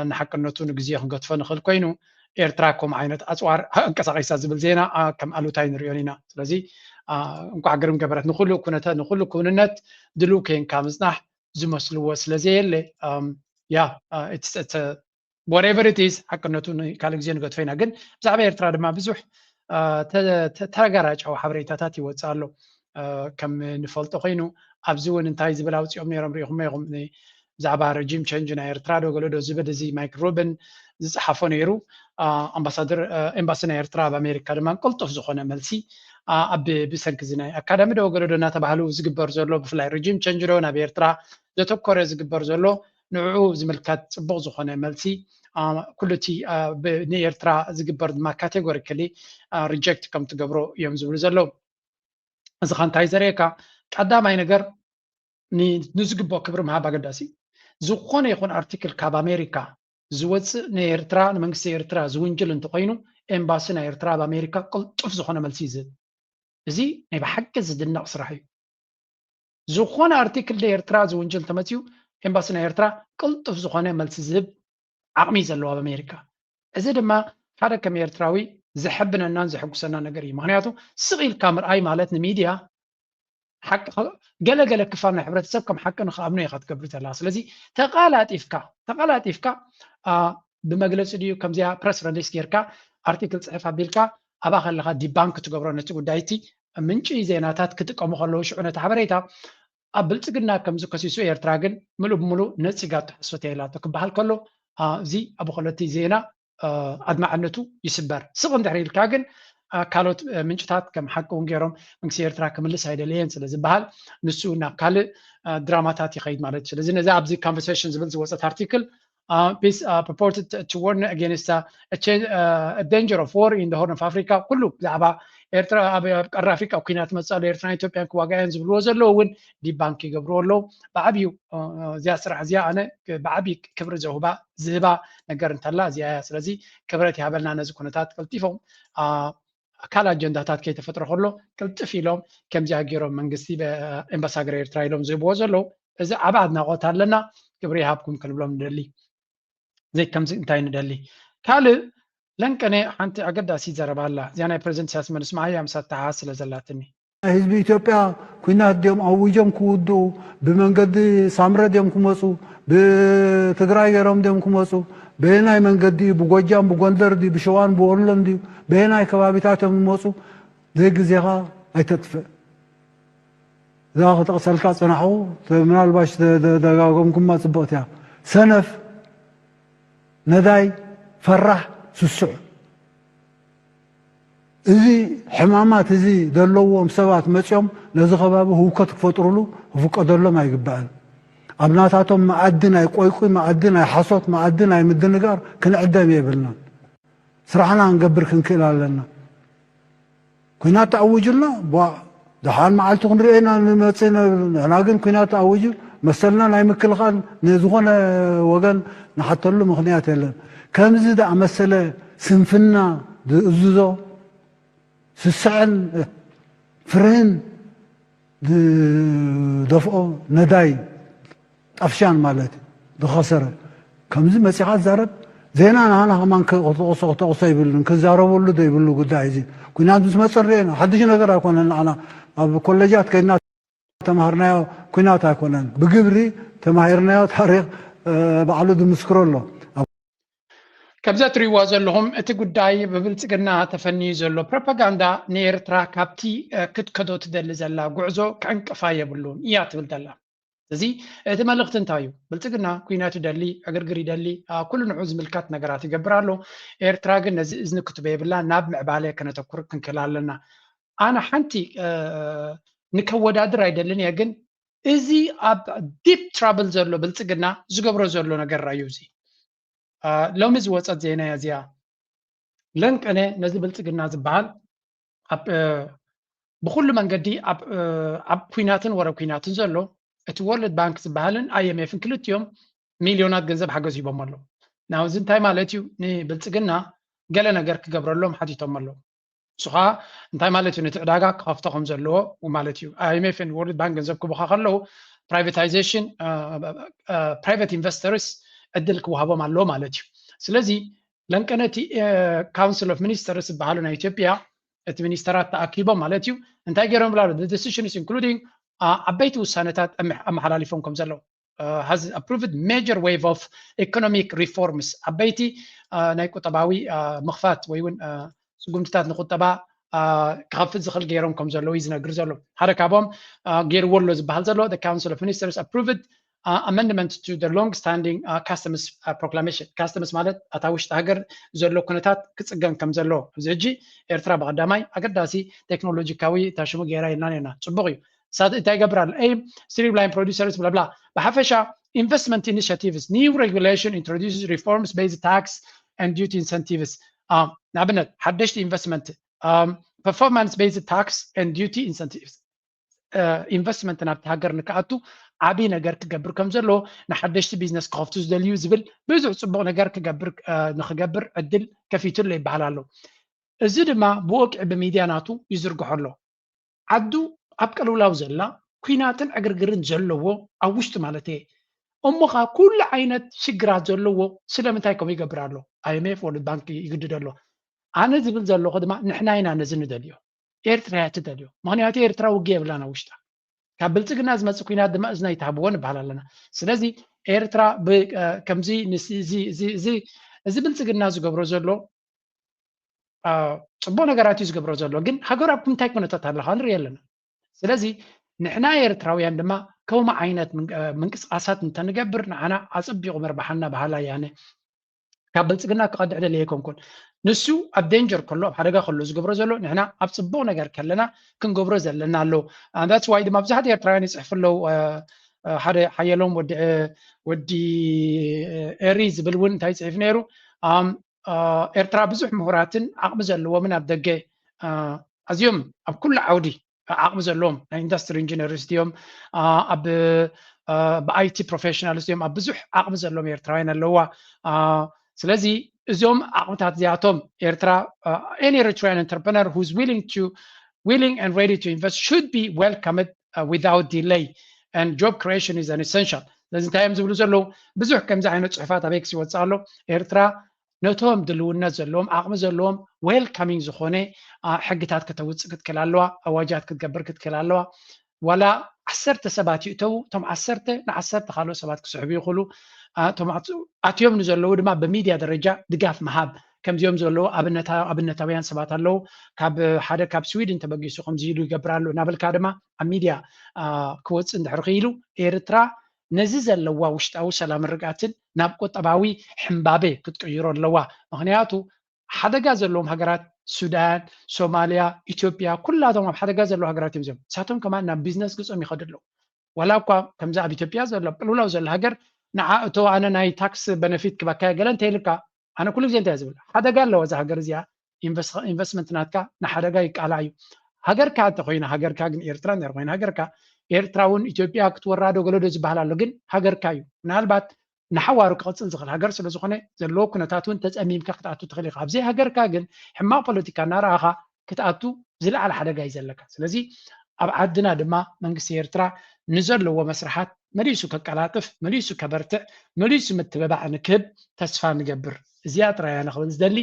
ንሓቅነቱ ንግዜ ክንገድፎ ንኽእል ኮይኑ ኤርትራ ከምኡ ዓይነት ኣፅዋር ኣንቀሳቒሳ ዝብል ዜና ከም ኣሉታ ኣይንሪኦን ኢና። ስለዚ እንኳዕ ግርም ገበረት ንኩሉ ኩነተ ንኩሉ ክውንነት ድልው ከይንካ ምፅናሕ ዝመስልዎ ስለዘየለ ያ whatever it is ሓቅነቱ ካልእ ግዜ ንገድፎ ኢና። ግን ብዛዕባ ኤርትራ ድማ ብዙሕ ተጋራጫዊ ሓበሬታታት ይወፅእ ኣሎ። ከም ንፈልጦ ኮይኑ ኣብዚ እውን እንታይ ዝብል ኣውፂኦም ነይሮም ሪኢኹም ኢኹም ብዛዕባ ረጂም ቸንጅ ናይ ኤርትራ ዶ ገለ ዶ ዝብል እዚ ማይክ ሩብን ዝፀሓፎ ነይሩ። ኣምባሳደር ኤምባሲ ናይ ኤርትራ ኣብ ኣሜሪካ ድማ ቅልጡፍ ዝኾነ መልሲ ኣብ ብሰንኪ እዚ ናይ ኣካዳሚ ዶ ገለ ዶ እናተባህሉ ዝግበር ዘሎ ብፍላይ ረጂም ቸንጅ ዶ ናብ ኤርትራ ዘተኮረ ዝግበር ዘሎ ንዕኡ ዝምልከት ፅቡቅ ዝኾነ መልሲ ኩሉ እቲ ንኤርትራ ዝግበር ድማ ካቴጎሪካሊ ሪጀክት ከም ትገብሮ እዮም ዝብሉ ዘለዉ። እዚ ከ እንታይ ዘርእየካ? ቀዳማይ ነገር ንዝግብኦ ክብሪ ምሃብ ኣገዳሲ እዩ። ዝኾነ ይኹን ኣርቲክል ካብ ኣሜሪካ ዝወፅእ ንኤርትራ ንመንግስቲ ኤርትራ ዝውንጅል እንተኮይኑ ኤምባሲ ናይ ኤርትራ ኣብ ኣሜሪካ ቅልጡፍ ዝኾነ መልሲ እዩ ዝህብ። እዚ ናይ ብሓቂ ዝድነቕ ስራሕ እዩ። ዝኾነ ኣርቲክል ንኤርትራ ዝውንጅል እንተመፅዩ ኤምባሲ ናይ ኤርትራ ቅልጡፍ ዝኾነ መልሲ ዝህብ ዓቕሚ እዩ ዘለዎ ኣብ ኣሜሪካ። እዚ ድማ ሓደ ከም ኤርትራዊ ዘሐብነናን ዘሐጉሰና ነገር እዩ። ምክንያቱ ስቕ ኢልካ ምርኣይ ማለት ንሚድያ ገለገለ ክፋል ናይ ሕብረተሰብ ከም ሓቂ ንክኣምኖ ኢካ ትገብር ዘለካ። ስለዚ ተቃላጢፍካ ተቃላጢፍካ ብመግለፂ ድዩ ከምዚኣ ፕረስ ረሊስ ጌርካ ኣርቲክል ፅሕፍ ኣቢልካ ኣብኣ ከለካ ዲባንክ ትገብሮ ነቲ ጉዳይ እቲ ምንጪ ዜናታት ክጥቀሙ ከለዉ ሽዑ ነቲ ሓበሬታ ኣብ ብልፅግና ከም ዝከሲሱ ኤርትራ ግን ምሉእ ብምሉእ ነፂጋ ተሕሶት ኢላቶ ክበሃል ከሎ እዚ ኣብ ከለቲ ዜና ኣድማዕነቱ ይስበር። ስቕ እንድሕር ኢልካ ግን ካልኦት ምንጭታት ከም ሓቂ እውን ገይሮም መንግስቲ ኤርትራ ክምልስ ኣይደለየን ስለ ዝበሃል ንሱ ናብ ካልእ ድራማታት ይኸይድ ማለት እዩ። ስለዚ ነዚ ኣብዚ ኮንቨርሴሽን ዝብል ዝወፀት ኣርቲክል peace purported to warn against danger of war in the Horn of Africa ኩሉ ብዛዕባ ኤርትራ ኣብ ቀርኒ ኣፍሪቃ ኩናት መፅእ ኣሎ ኤርትራን ኢትዮጵያን ክዋጋእያን ዝብልዎ ዘለዉ እውን ዲባንክ ይገብርዎ ኣለዉ። ብዓብዩ እዚኣ ስራሕ እዚኣ ኣነ ብዓብይ ክብሪ ዘውህባ ዝህባ ነገር እንተላ እዚኣ እያ። ስለዚ ክብረት ይሃበልና ነዚ ኩነታት ቀልጢፎም ካልእ ኣጀንዳታት ከይተፈጥረ ከሎ ቅልጥፍ ኢሎም ከምዚኣ ገይሮም መንግስቲ ኤምባሳገር ኤርትራ ኢሎም ዝህብዎ ዘለዉ እዚ ዓብ ኣድናቆት ኣለና። ክብሪ ይሃብኩም ክንብሎም ንደሊ። ዘይ ከምዚ እንታይ ንደሊ ካልእ ለንቀነ ሓንቲ ኣገዳሲ ዘረባ ኣላ። እዚኣ ናይ ፕሬዚደንት ኢሳያስ መልስ መዓያ ምሳት ተሓዝ ስለ ዘላትኒ። ህዝቢ ኢትዮጵያ ኩናት ድዮም ኣውጆም ክውድኡ? ብመንገዲ ሳምረ ድዮም ክመፁ? ብትግራይ ገይሮም ድዮም ክመፁ? በየናይ መንገዲ እዩ? ብጎጃም፣ ብጎንደር ድዩ? ብሸዋን ብወሎን ድዩ? በየናይ ከባቢታት እዮም ዝመፁ? ዘይግዜኻ ኣይተጥፍእ። እዛ ክጠቕሰልካ ፅናሕኹ ምናልባሽ ደጋጎምኩማ ፅብቕቲ እያ። ሰነፍ፣ ነዳይ፣ ፈራሕ፣ ስሱዕ። እዚ ሕማማት እዚ ዘለዎም ሰባት መፂኦም ነዚ ከባቢ ህውከት ክፈጥሩሉ ክፍቀደሎም ኣይግባእን። ኣብ ናታቶም መኣዲ ናይ ቆይቁይ፣ መኣዲ ናይ ሓሶት፣ መኣዲ ናይ ምድንጋር ክንዕደም የብልናን። ስራሕና ክንገብር ክንክእል ኣለና። ኩናት ተኣውጅልና ቧ ደሓን መዓልቲ ክንሪኦ ኢና ንመፅእ ነብል። ንሕና ግን ኩናት ተኣውጁ መሰልና ናይ ምክልኻል ንዝኾነ ወገን ንሓተሉ ምኽንያት የለን። ከምዚ ዝኣመሰለ ስንፍና ዝእዝዞ ስስዐን ፍርህን ዝደፍኦ ነዳይ ጠፍሻን ማለት እዩ ዝኸሰረ። ከምዚ መፂኻ ትዛረብ ዜና ንሃና ከማን ክተቕሶ ክተቕሶ ይብልን ክዛረበሉ ዘይብሉ ጉዳይ እዚ ኩናት ምስ መፀ ርኤና ሓድሽ ነገር ኣይኮነን። ንዓና ኣብ ኮሌጃት ከይድና ተማሃርናዮ ኩናት ኣይኮነን። ብግብሪ ተማሂርናዮ ታሪክ ባዕሉ ዝምስክሮ ኣሎ። ከምዛ ትሪእዋ ዘለኹም እቲ ጉዳይ ብብልፅግና ተፈንዩ ዘሎ ፕሮፓጋንዳ ንኤርትራ ካብቲ ክትከዶ ትደሊ ዘላ ጉዕዞ ክዕንቅፋ የብሉን እያ ትብል ዘላ። እዚ እቲ መልእኽቲ እንታይ እዩ? ብልፅግና ኩናት ይደሊ፣ ዕግርግር ይደሊ፣ ኩሉ ንዑ ዝምልከት ነገራት ይገብር ኣሎ። ኤርትራ ግን ነዚ እዝኒ ክትበ የብላ፣ ናብ ምዕባለ ከነተኩር ክንክእል ኣለና። ኣነ ሓንቲ ንከወዳድር ኣይደልን እየ፣ ግን እዚ ኣብ ዲፕ ትራብል ዘሎ ብልፅግና ዝገብሮ ዘሎ ነገር ራዩ እዚ ሎሚ ዝወፀት ዜና እያ እዚኣ። ለንቀነ ነዚ ብልፅግና ዝበሃል ብኩሉ መንገዲ ኣብ ኩናትን ወረ ኩናትን ዘሎ እቲ ወርልድ ባንክ ዝበሃልን ኣይኤምኤፍን ክልቲኦም ሚልዮናት ገንዘብ ሓገዝ ሂቦም ኣለዉ። ናው እዚ እንታይ ማለት እዩ? ንብልፅግና ገለ ነገር ክገብረሎም ሓቲቶም ኣለዉ። እሱ ከዓ እንታይ ማለት እዩ? ነቲ ዕዳጋ ክኸፍቶ ከም ዘለዎ ማለት እዩ። ኣይኤምኤፍን ወርልድ ባንክ ገንዘብ ክቡኻ ከለዉ ፕራይቬታይዜሽን ፕራይቬት ኢንቨስተርስ ዕድል ክወሃቦም ኣለዎ ማለት እዩ። ስለዚ ለንቀነቲ ካውንስል ኦፍ ሚኒስተርስ ዝበሃሉ ናይ ኢትዮጵያ እቲ ሚኒስተራት ተኣኪቦም ማለት እዩ እንታይ ገይሮም ብላ decisions including ዓበይቲ ውሳነታት ኣመሓላሊፎም ከም ዘለዉ has approved major wave of economic reforms ዓበይቲ ናይ ቁጠባዊ ምኽፋት ወይ እውን ስጉምትታት ንቁጠባ ክኸፍት ዝኽእል ገይሮም ከም ዘለዉ እዩ ዝነግር ዘሎ። ሓደ ካብኦም ገይርዎ ኣሎ ዝበሃል ዘሎ council of ministers approved amendment to the long standing customs proclamation። Customs ማለት ኣታ ውሽጢ ሃገር ዘሎ ኩነታት ክፅገም ከም ዘሎ ኣብዚ ሕጂ ኤርትራ ብቐዳማይ ኣገዳሲ ቴክኖሎጂካዊ ታሽሙ ገይራ ኢልና ነርና። ፅቡቕ እዩ። ሳት እንታይ ይገብር ኣሎ? Aim streamline producers blah blah ብሓፈሻ investment initiatives new regulation introduces reforms based tax and duty incentives ንኣብነት ሓደሽቲ investment performance based tax and duty incentives investment ናብቲ ሃገር ንክኣቱ ዓብዪ ነገር ክገብር ከም ዘሎ ንሓደሽቲ ቢዝነስ ክኸፍቱ ዝደልዩ ዝብል ብዙሕ ፅቡቕ ነገር ክገብር ንክገብር ዕድል ከፊቱ ኣሎ ይበሃል ኣሎ። እዚ ድማ ብወግዒ ብሚድያ ናቱ ይዝርግሖ ኣሎ። ዓዱ ኣብ ቀልውላው ዘላ ኩናትን ዕግርግርን ዘለዎ ኣብ ውሽጢ ማለት እየ እሞ ከዓ ኩሉ ዓይነት ሽግራት ዘለዎ ስለምንታይ ከምኡ ይገብር ኣሎ? ኣይኤምኤፍ ወርልድ ባንክ ይግድድ ኣሎ። ኣነ ዝብል ዘለኹ ድማ ንሕና ኢና ነዚ ንደልዮ። ኤርትራ እያ ትደልዮ። ምኽንያቱ ኤርትራ ውግእ የብላን ኣብ ውሽጣ። ካብ ብልፅግና ዝመፅእ ኩናት ድማ እዝና ኣይትሃብዎ ንበሃል ኣለና። ስለዚ ኤርትራ ከምዚ እዚ ብልፅግና ዝገብሮ ዘሎ ፅቡቅ ነገራት እዩ ዝገብሮ ዘሎ፣ ግን ሃገሩ ኣብ ምንታይ ኩነታት ኣለካ ንርኢ ኣለና። ስለዚ ንሕና ኤርትራውያን ድማ ከምኡ ዓይነት ምንቅስቃሳት እንተንገብር ንዓና ኣፀቢቁ መርባሓና በሃላይ ኣነ። ካብ ብልፅግና ክቐድዕ ደልየ ኣይኮንኩን። ንሱ ኣብ ዴንጀር ከሎ ኣብ ሓደጋ ከሎ ዝገብሮ ዘሎ ንሕና ኣብ ፅቡቅ ነገር ከለና ክንገብሮ ዘለና ኣሎ። That's why ድማ ብዙሓት ኤርትራውያን ይፅሕፉ ኣለዉ። ሓደ ሓየሎም ወዲ ኤሪ ዝብል እውን እንታይ ይፅሕፍ ነይሩ? ኤርትራ ብዙሕ ምሁራትን ዓቕሚ ዘለዎምን ኣብ ደገ ኣዝዮም ኣብ ኩሉ ዓውዲ ዓቕሚ ዘለዎም ናይ ኢንዱስትሪ ኢንጂነርስ ድዮም ኣብ ብኣይቲ ፕሮፌሽናልስ ድዮም ኣብ ብዙሕ ዓቕሚ ዘለዎም ኤርትራውያን ኣለዋ። ስለዚ እዞም ዓቕምታት እዚኣቶም ኤርትራ any Eritrean entrepreneur who's willing to willing and ready to invest should be welcomed without delay and job creation is an essential። ስለዚ እንታይ እዮም ዝብሉ ዘለዉ? ብዙሕ ከምዚ ዓይነት ፅሑፋት ኣብ ኤክስ ይወፅእ ኣሎ። ኤርትራ ነቶም ድልውነት ዘለዎም ዓቕሚ ዘለዎም welcoming ዝኾነ ሕግታት ከተውፅእ ክትክእል ኣለዋ፣ ኣዋጃት ክትገብር ክትክእል ኣለዋ። ዋላ ዓሰርተ ሰባት ይእተዉ፣ እቶም ዓሰርተ ንዓሰርተ ካልኦት ሰባት ክስሕቡ ይኽእሉ። እቶም ኣትዮም ንዘለዉ ድማ ብሚድያ ደረጃ ድጋፍ ምሃብ። ከምዚኦም ዘለዉ ኣብነታውያን ሰባት ኣለዉ። ካብ ሓደ ካብ ስዊድን ተበጊሱ ከምዚ ኢሉ ይገብር ኣሎ እናበልካ ድማ ኣብ ሚድያ ክወፅእ እንድሕር ክኢሉ፣ ኤርትራ ነዚ ዘለዋ ውሽጣዊ ሰላምን ርግኣትን ናብ ቁጠባዊ ሕምባበ ክትቅይሮ ኣለዋ። ምክንያቱ ሓደጋ ዘለዎም ሃገራት ሱዳን፣ ሶማልያ፣ ኢትዮጵያ ኩላቶም ኣብ ሓደጋ ዘለዉ ሃገራት እዮም። እዚኦም ንሳቶም ከማን ናብ ቢዝነስ ገጾም ይኸዱ ኣለዉ። ዋላ እኳ ከምዚ ኣብ ኢትዮጵያ ዘሎ ቅልውላው ዘሎ ሃገር ንዓ እቶ ኣነ ናይ ታክስ በነፊት ክበካየ ገለ እንተ ኢልካ ኣነ ኩሉ ግዜ እንታይ ዝብል ሓደጋ ኣለዎ እዛ ሃገር እዚኣ ኢንቨስትመንት ናትካ ንሓደጋ ይቃላዕ እዩ። ሃገርካ እንተኮይና ሃገርካ ግን ኤርትራ እንተ ኮይና ሃገርካ ኤርትራ እውን ኢትዮጵያ ክትወራዶ ገለዶ ዝበሃል ኣሎ ግን ሃገርካ እዩ። ምናልባት ንሓዋሩ ክቐፅል ዝኽእል ሃገር ስለ ዝኾነ ዘለዎ ኩነታት እውን ተፀሚምካ ክትኣቱ ትኽእል ኢኻ። ኣብዘይ ሃገርካ ግን ሕማቕ ፖለቲካ እናረኣኻ ክትኣቱ ዝለዓለ ሓደጋ እዩ ዘለካ። ስለዚ ኣብ ዓድና ድማ መንግስቲ ኤርትራ ንዘለዎ መስርሓት መሊሱ ከቀላጥፍ፣ መሊሱ ከበርትዕ፣ መሊሱ ምትብባዕ ንክህብ ተስፋ ንገብር። እዚኣ ጥራይ እያ ንኽብል ዝደሊ።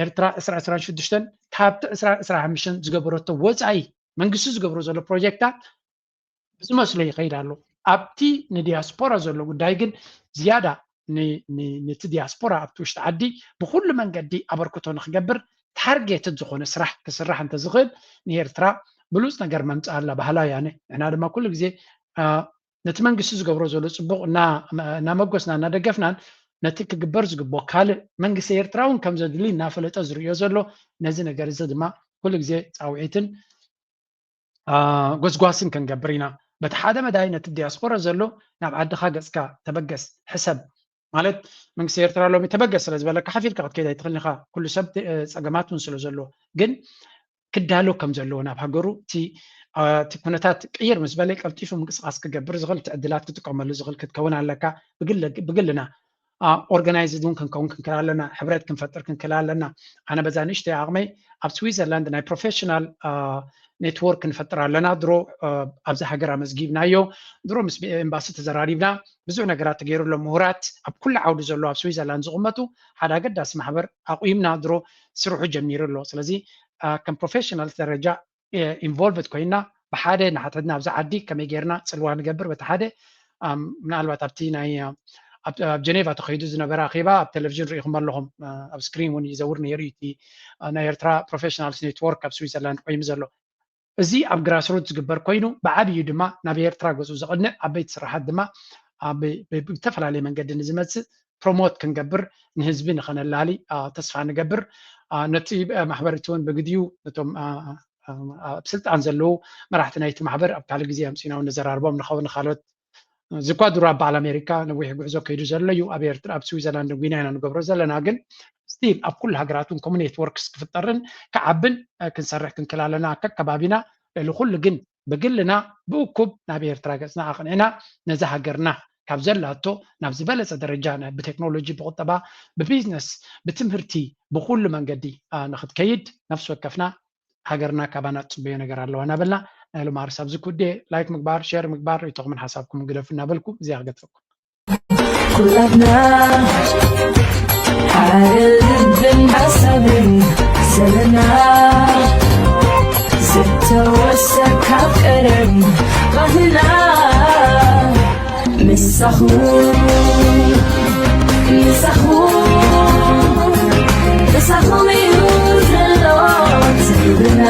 ኤርትራ ዕስራ ዕስራን ሽዱሽተን ካብቲ ዕስራ ዕስራ ሓሙሽተን ዝገበረቶ ወፃኢ መንግስቲ ዝገብሮ ዘሎ ፕሮጀክታት ብዝመስሎ ይኸይድ ኣሎ። ኣብቲ ንዲያስፖራ ዘሎ ጉዳይ ግን ዝያዳ ነቲ ዲያስፖራ ኣብቲ ውሽጢ ዓዲ ብኩሉ መንገዲ ኣበርክቶ ንክገብር ታርጌትድ ዝኾነ ስራሕ ክስራሕ እንተዝኽእል ንኤርትራ ብሉፅ ነገር መምፅእ ኣላ ባህላ ያነ ንሕና ድማ ኩሉ ግዜ ነቲ መንግስቲ ዝገብሮ ዘሎ ፅቡቕ እናመጎስና እናደገፍናን ነቲ ክግበር ዝግቦ ካልእ መንግስቲ ኤርትራ እውን ከም ዘድሊ እናፈለጠ ዝርእዮ ዘሎ ነዚ ነገር እዚ ድማ ኩሉ ግዜ ፃውዒትን ጎስጓስን ክንገብር ኢና። በቲ ሓደ መዳይ ነቲ ዲያስፖራ ዘሎ ናብ ዓድኻ ገፅካ ተበገስ ሕሰብ ማለት መንግስቲ ኤርትራ ሎሚ ተበገስ ስለ ዝበለካ ሓፊርካ ክትከይድ ኣይትኽእልን ኢኻ። ኩሉ ሰብ ፀገማት እውን ስለ ዘለዎ ግን ክዳሎ ከም ዘለዎ ናብ ሃገሩ እቲ ኩነታት ቅይር ምስ በለ ቀልጢፉ ምንቅስቃስ ክገብር ዝኽእል እቲ ዕድላት ክትጥቀመሉ ዝኽእል ክትከውን ኣለካ። ብግልና ኦርጋናይዝድ እውን ክንከውን ክንክእል ኣለና። ሕብረት ክንፈጥር ክንክእል ኣለና። ኣነ በዛ ንእሽተይ ዓቕመይ ኣብ ስዊዘርላንድ ናይ ፕሮፌሽናል ኔትወርክ ንፈጥር ኣለና። ድሮ ኣብዚ ሃገር ኣመዝጊብናዮ። ድሮ ምስ ኤምባሲ ተዘራሪብና ብዙሕ ነገራት ተገይሩ ኣሎ። ምሁራት ኣብ ኩሉ ዓውዲ ዘሎ ኣብ ስዊዘርላንድ ዝቕመጡ ሓደ ኣገዳሲ ማሕበር ኣቑይምና ድሮ ስርሑ ጀሚሩ ኣሎ። ስለዚ ከም ፕሮፌሽናል ደረጃ ኢንቮልቭድ ኮይና ብሓደ ንሓትሕድና ኣብዚ ዓዲ ከመይ ጌርና ፅልዋ ንገብር በቲ ሓደ ምናልባት ኣብቲ ናይ ኣብ ጀኔቫ ተኸይዱ ዝነበረ ኣኼባ ኣብ ቴሌቪዥን ርኢኹም ኣለኹም። ኣብ ስክሪን እውን ይዘውር ነይሩ እቲ ናይ ኤርትራ ፕሮፌሽናልስ ኔትወርክ ኣብ ስዊዘርላንድ ቆይሙ ዘሎ። እዚ ኣብ ግራስሩት ዝግበር ኮይኑ ብዓብዩ ድማ ናብ ኤርትራ ገፁ ዘቕንዕ ዓበይቲ ስራሓት ድማ ብዝተፈላለየ መንገዲ ንዝመፅእ ፕሮሞት ክንገብር ንህዝቢ ንኸነላሊ ተስፋ ንገብር። ነቲ ማሕበር እቲ እውን ብግዲኡ ነቶም ኣብ ስልጣን ዘለዉ መራሕቲ ናይቲ ማሕበር ኣብ ካልእ ግዜ ኣምፂና እውን ንዘራርቦም ንኸውን ንካልኦት እዚ እኳ ድሮ ኣብ በዓል ኣሜሪካ ነዊሕ ጉዕዞ ከይዱ ዘሎ እዩ። ኣብ ኤርትራ ኣብ ስዊዘርላንድ ጉና ኢና ንገብሮ ዘለና ግን ስቲል ኣብ ኩሉ ሃገራት እውን ከምኡ ኔትወርክስ ክፍጠርን ክዓብን ክንሰርሕ ክንክእል ኣለና። ከከባቢና ልዕሊ ኩሉ ግን ብግልና ብእኩብ ናብ ኤርትራ ገፅና ኣቕኒዕና ነዛ ሃገርና ካብ ዘላቶ ናብ ዝበለፀ ደረጃ ናይ ብቴክኖሎጂ ብቁጠባ ብቢዝነስ ብትምህርቲ ብኩሉ መንገዲ ንክትከይድ ነፍሲ ወከፍና ሃገርና ካባና ትፅበዮ ነገር ኣለዋ እናበልና ናይ ሎማርስ ኣብዚ ኩዴ ላይክ ምግባር ሸር ምግባር ርእይቶኹምን ሓሳብኩም ግደፉ እናበልኩ እዚኣ ክገድፈኩም። ኩላትና ሓደ ልብን ሓሳብን ዘለና ዝተወርሰ ካብ ቀደም ባህልና ምሳኹ ምሳኹ ምሳኹም እዩ ዘሎ ትብልና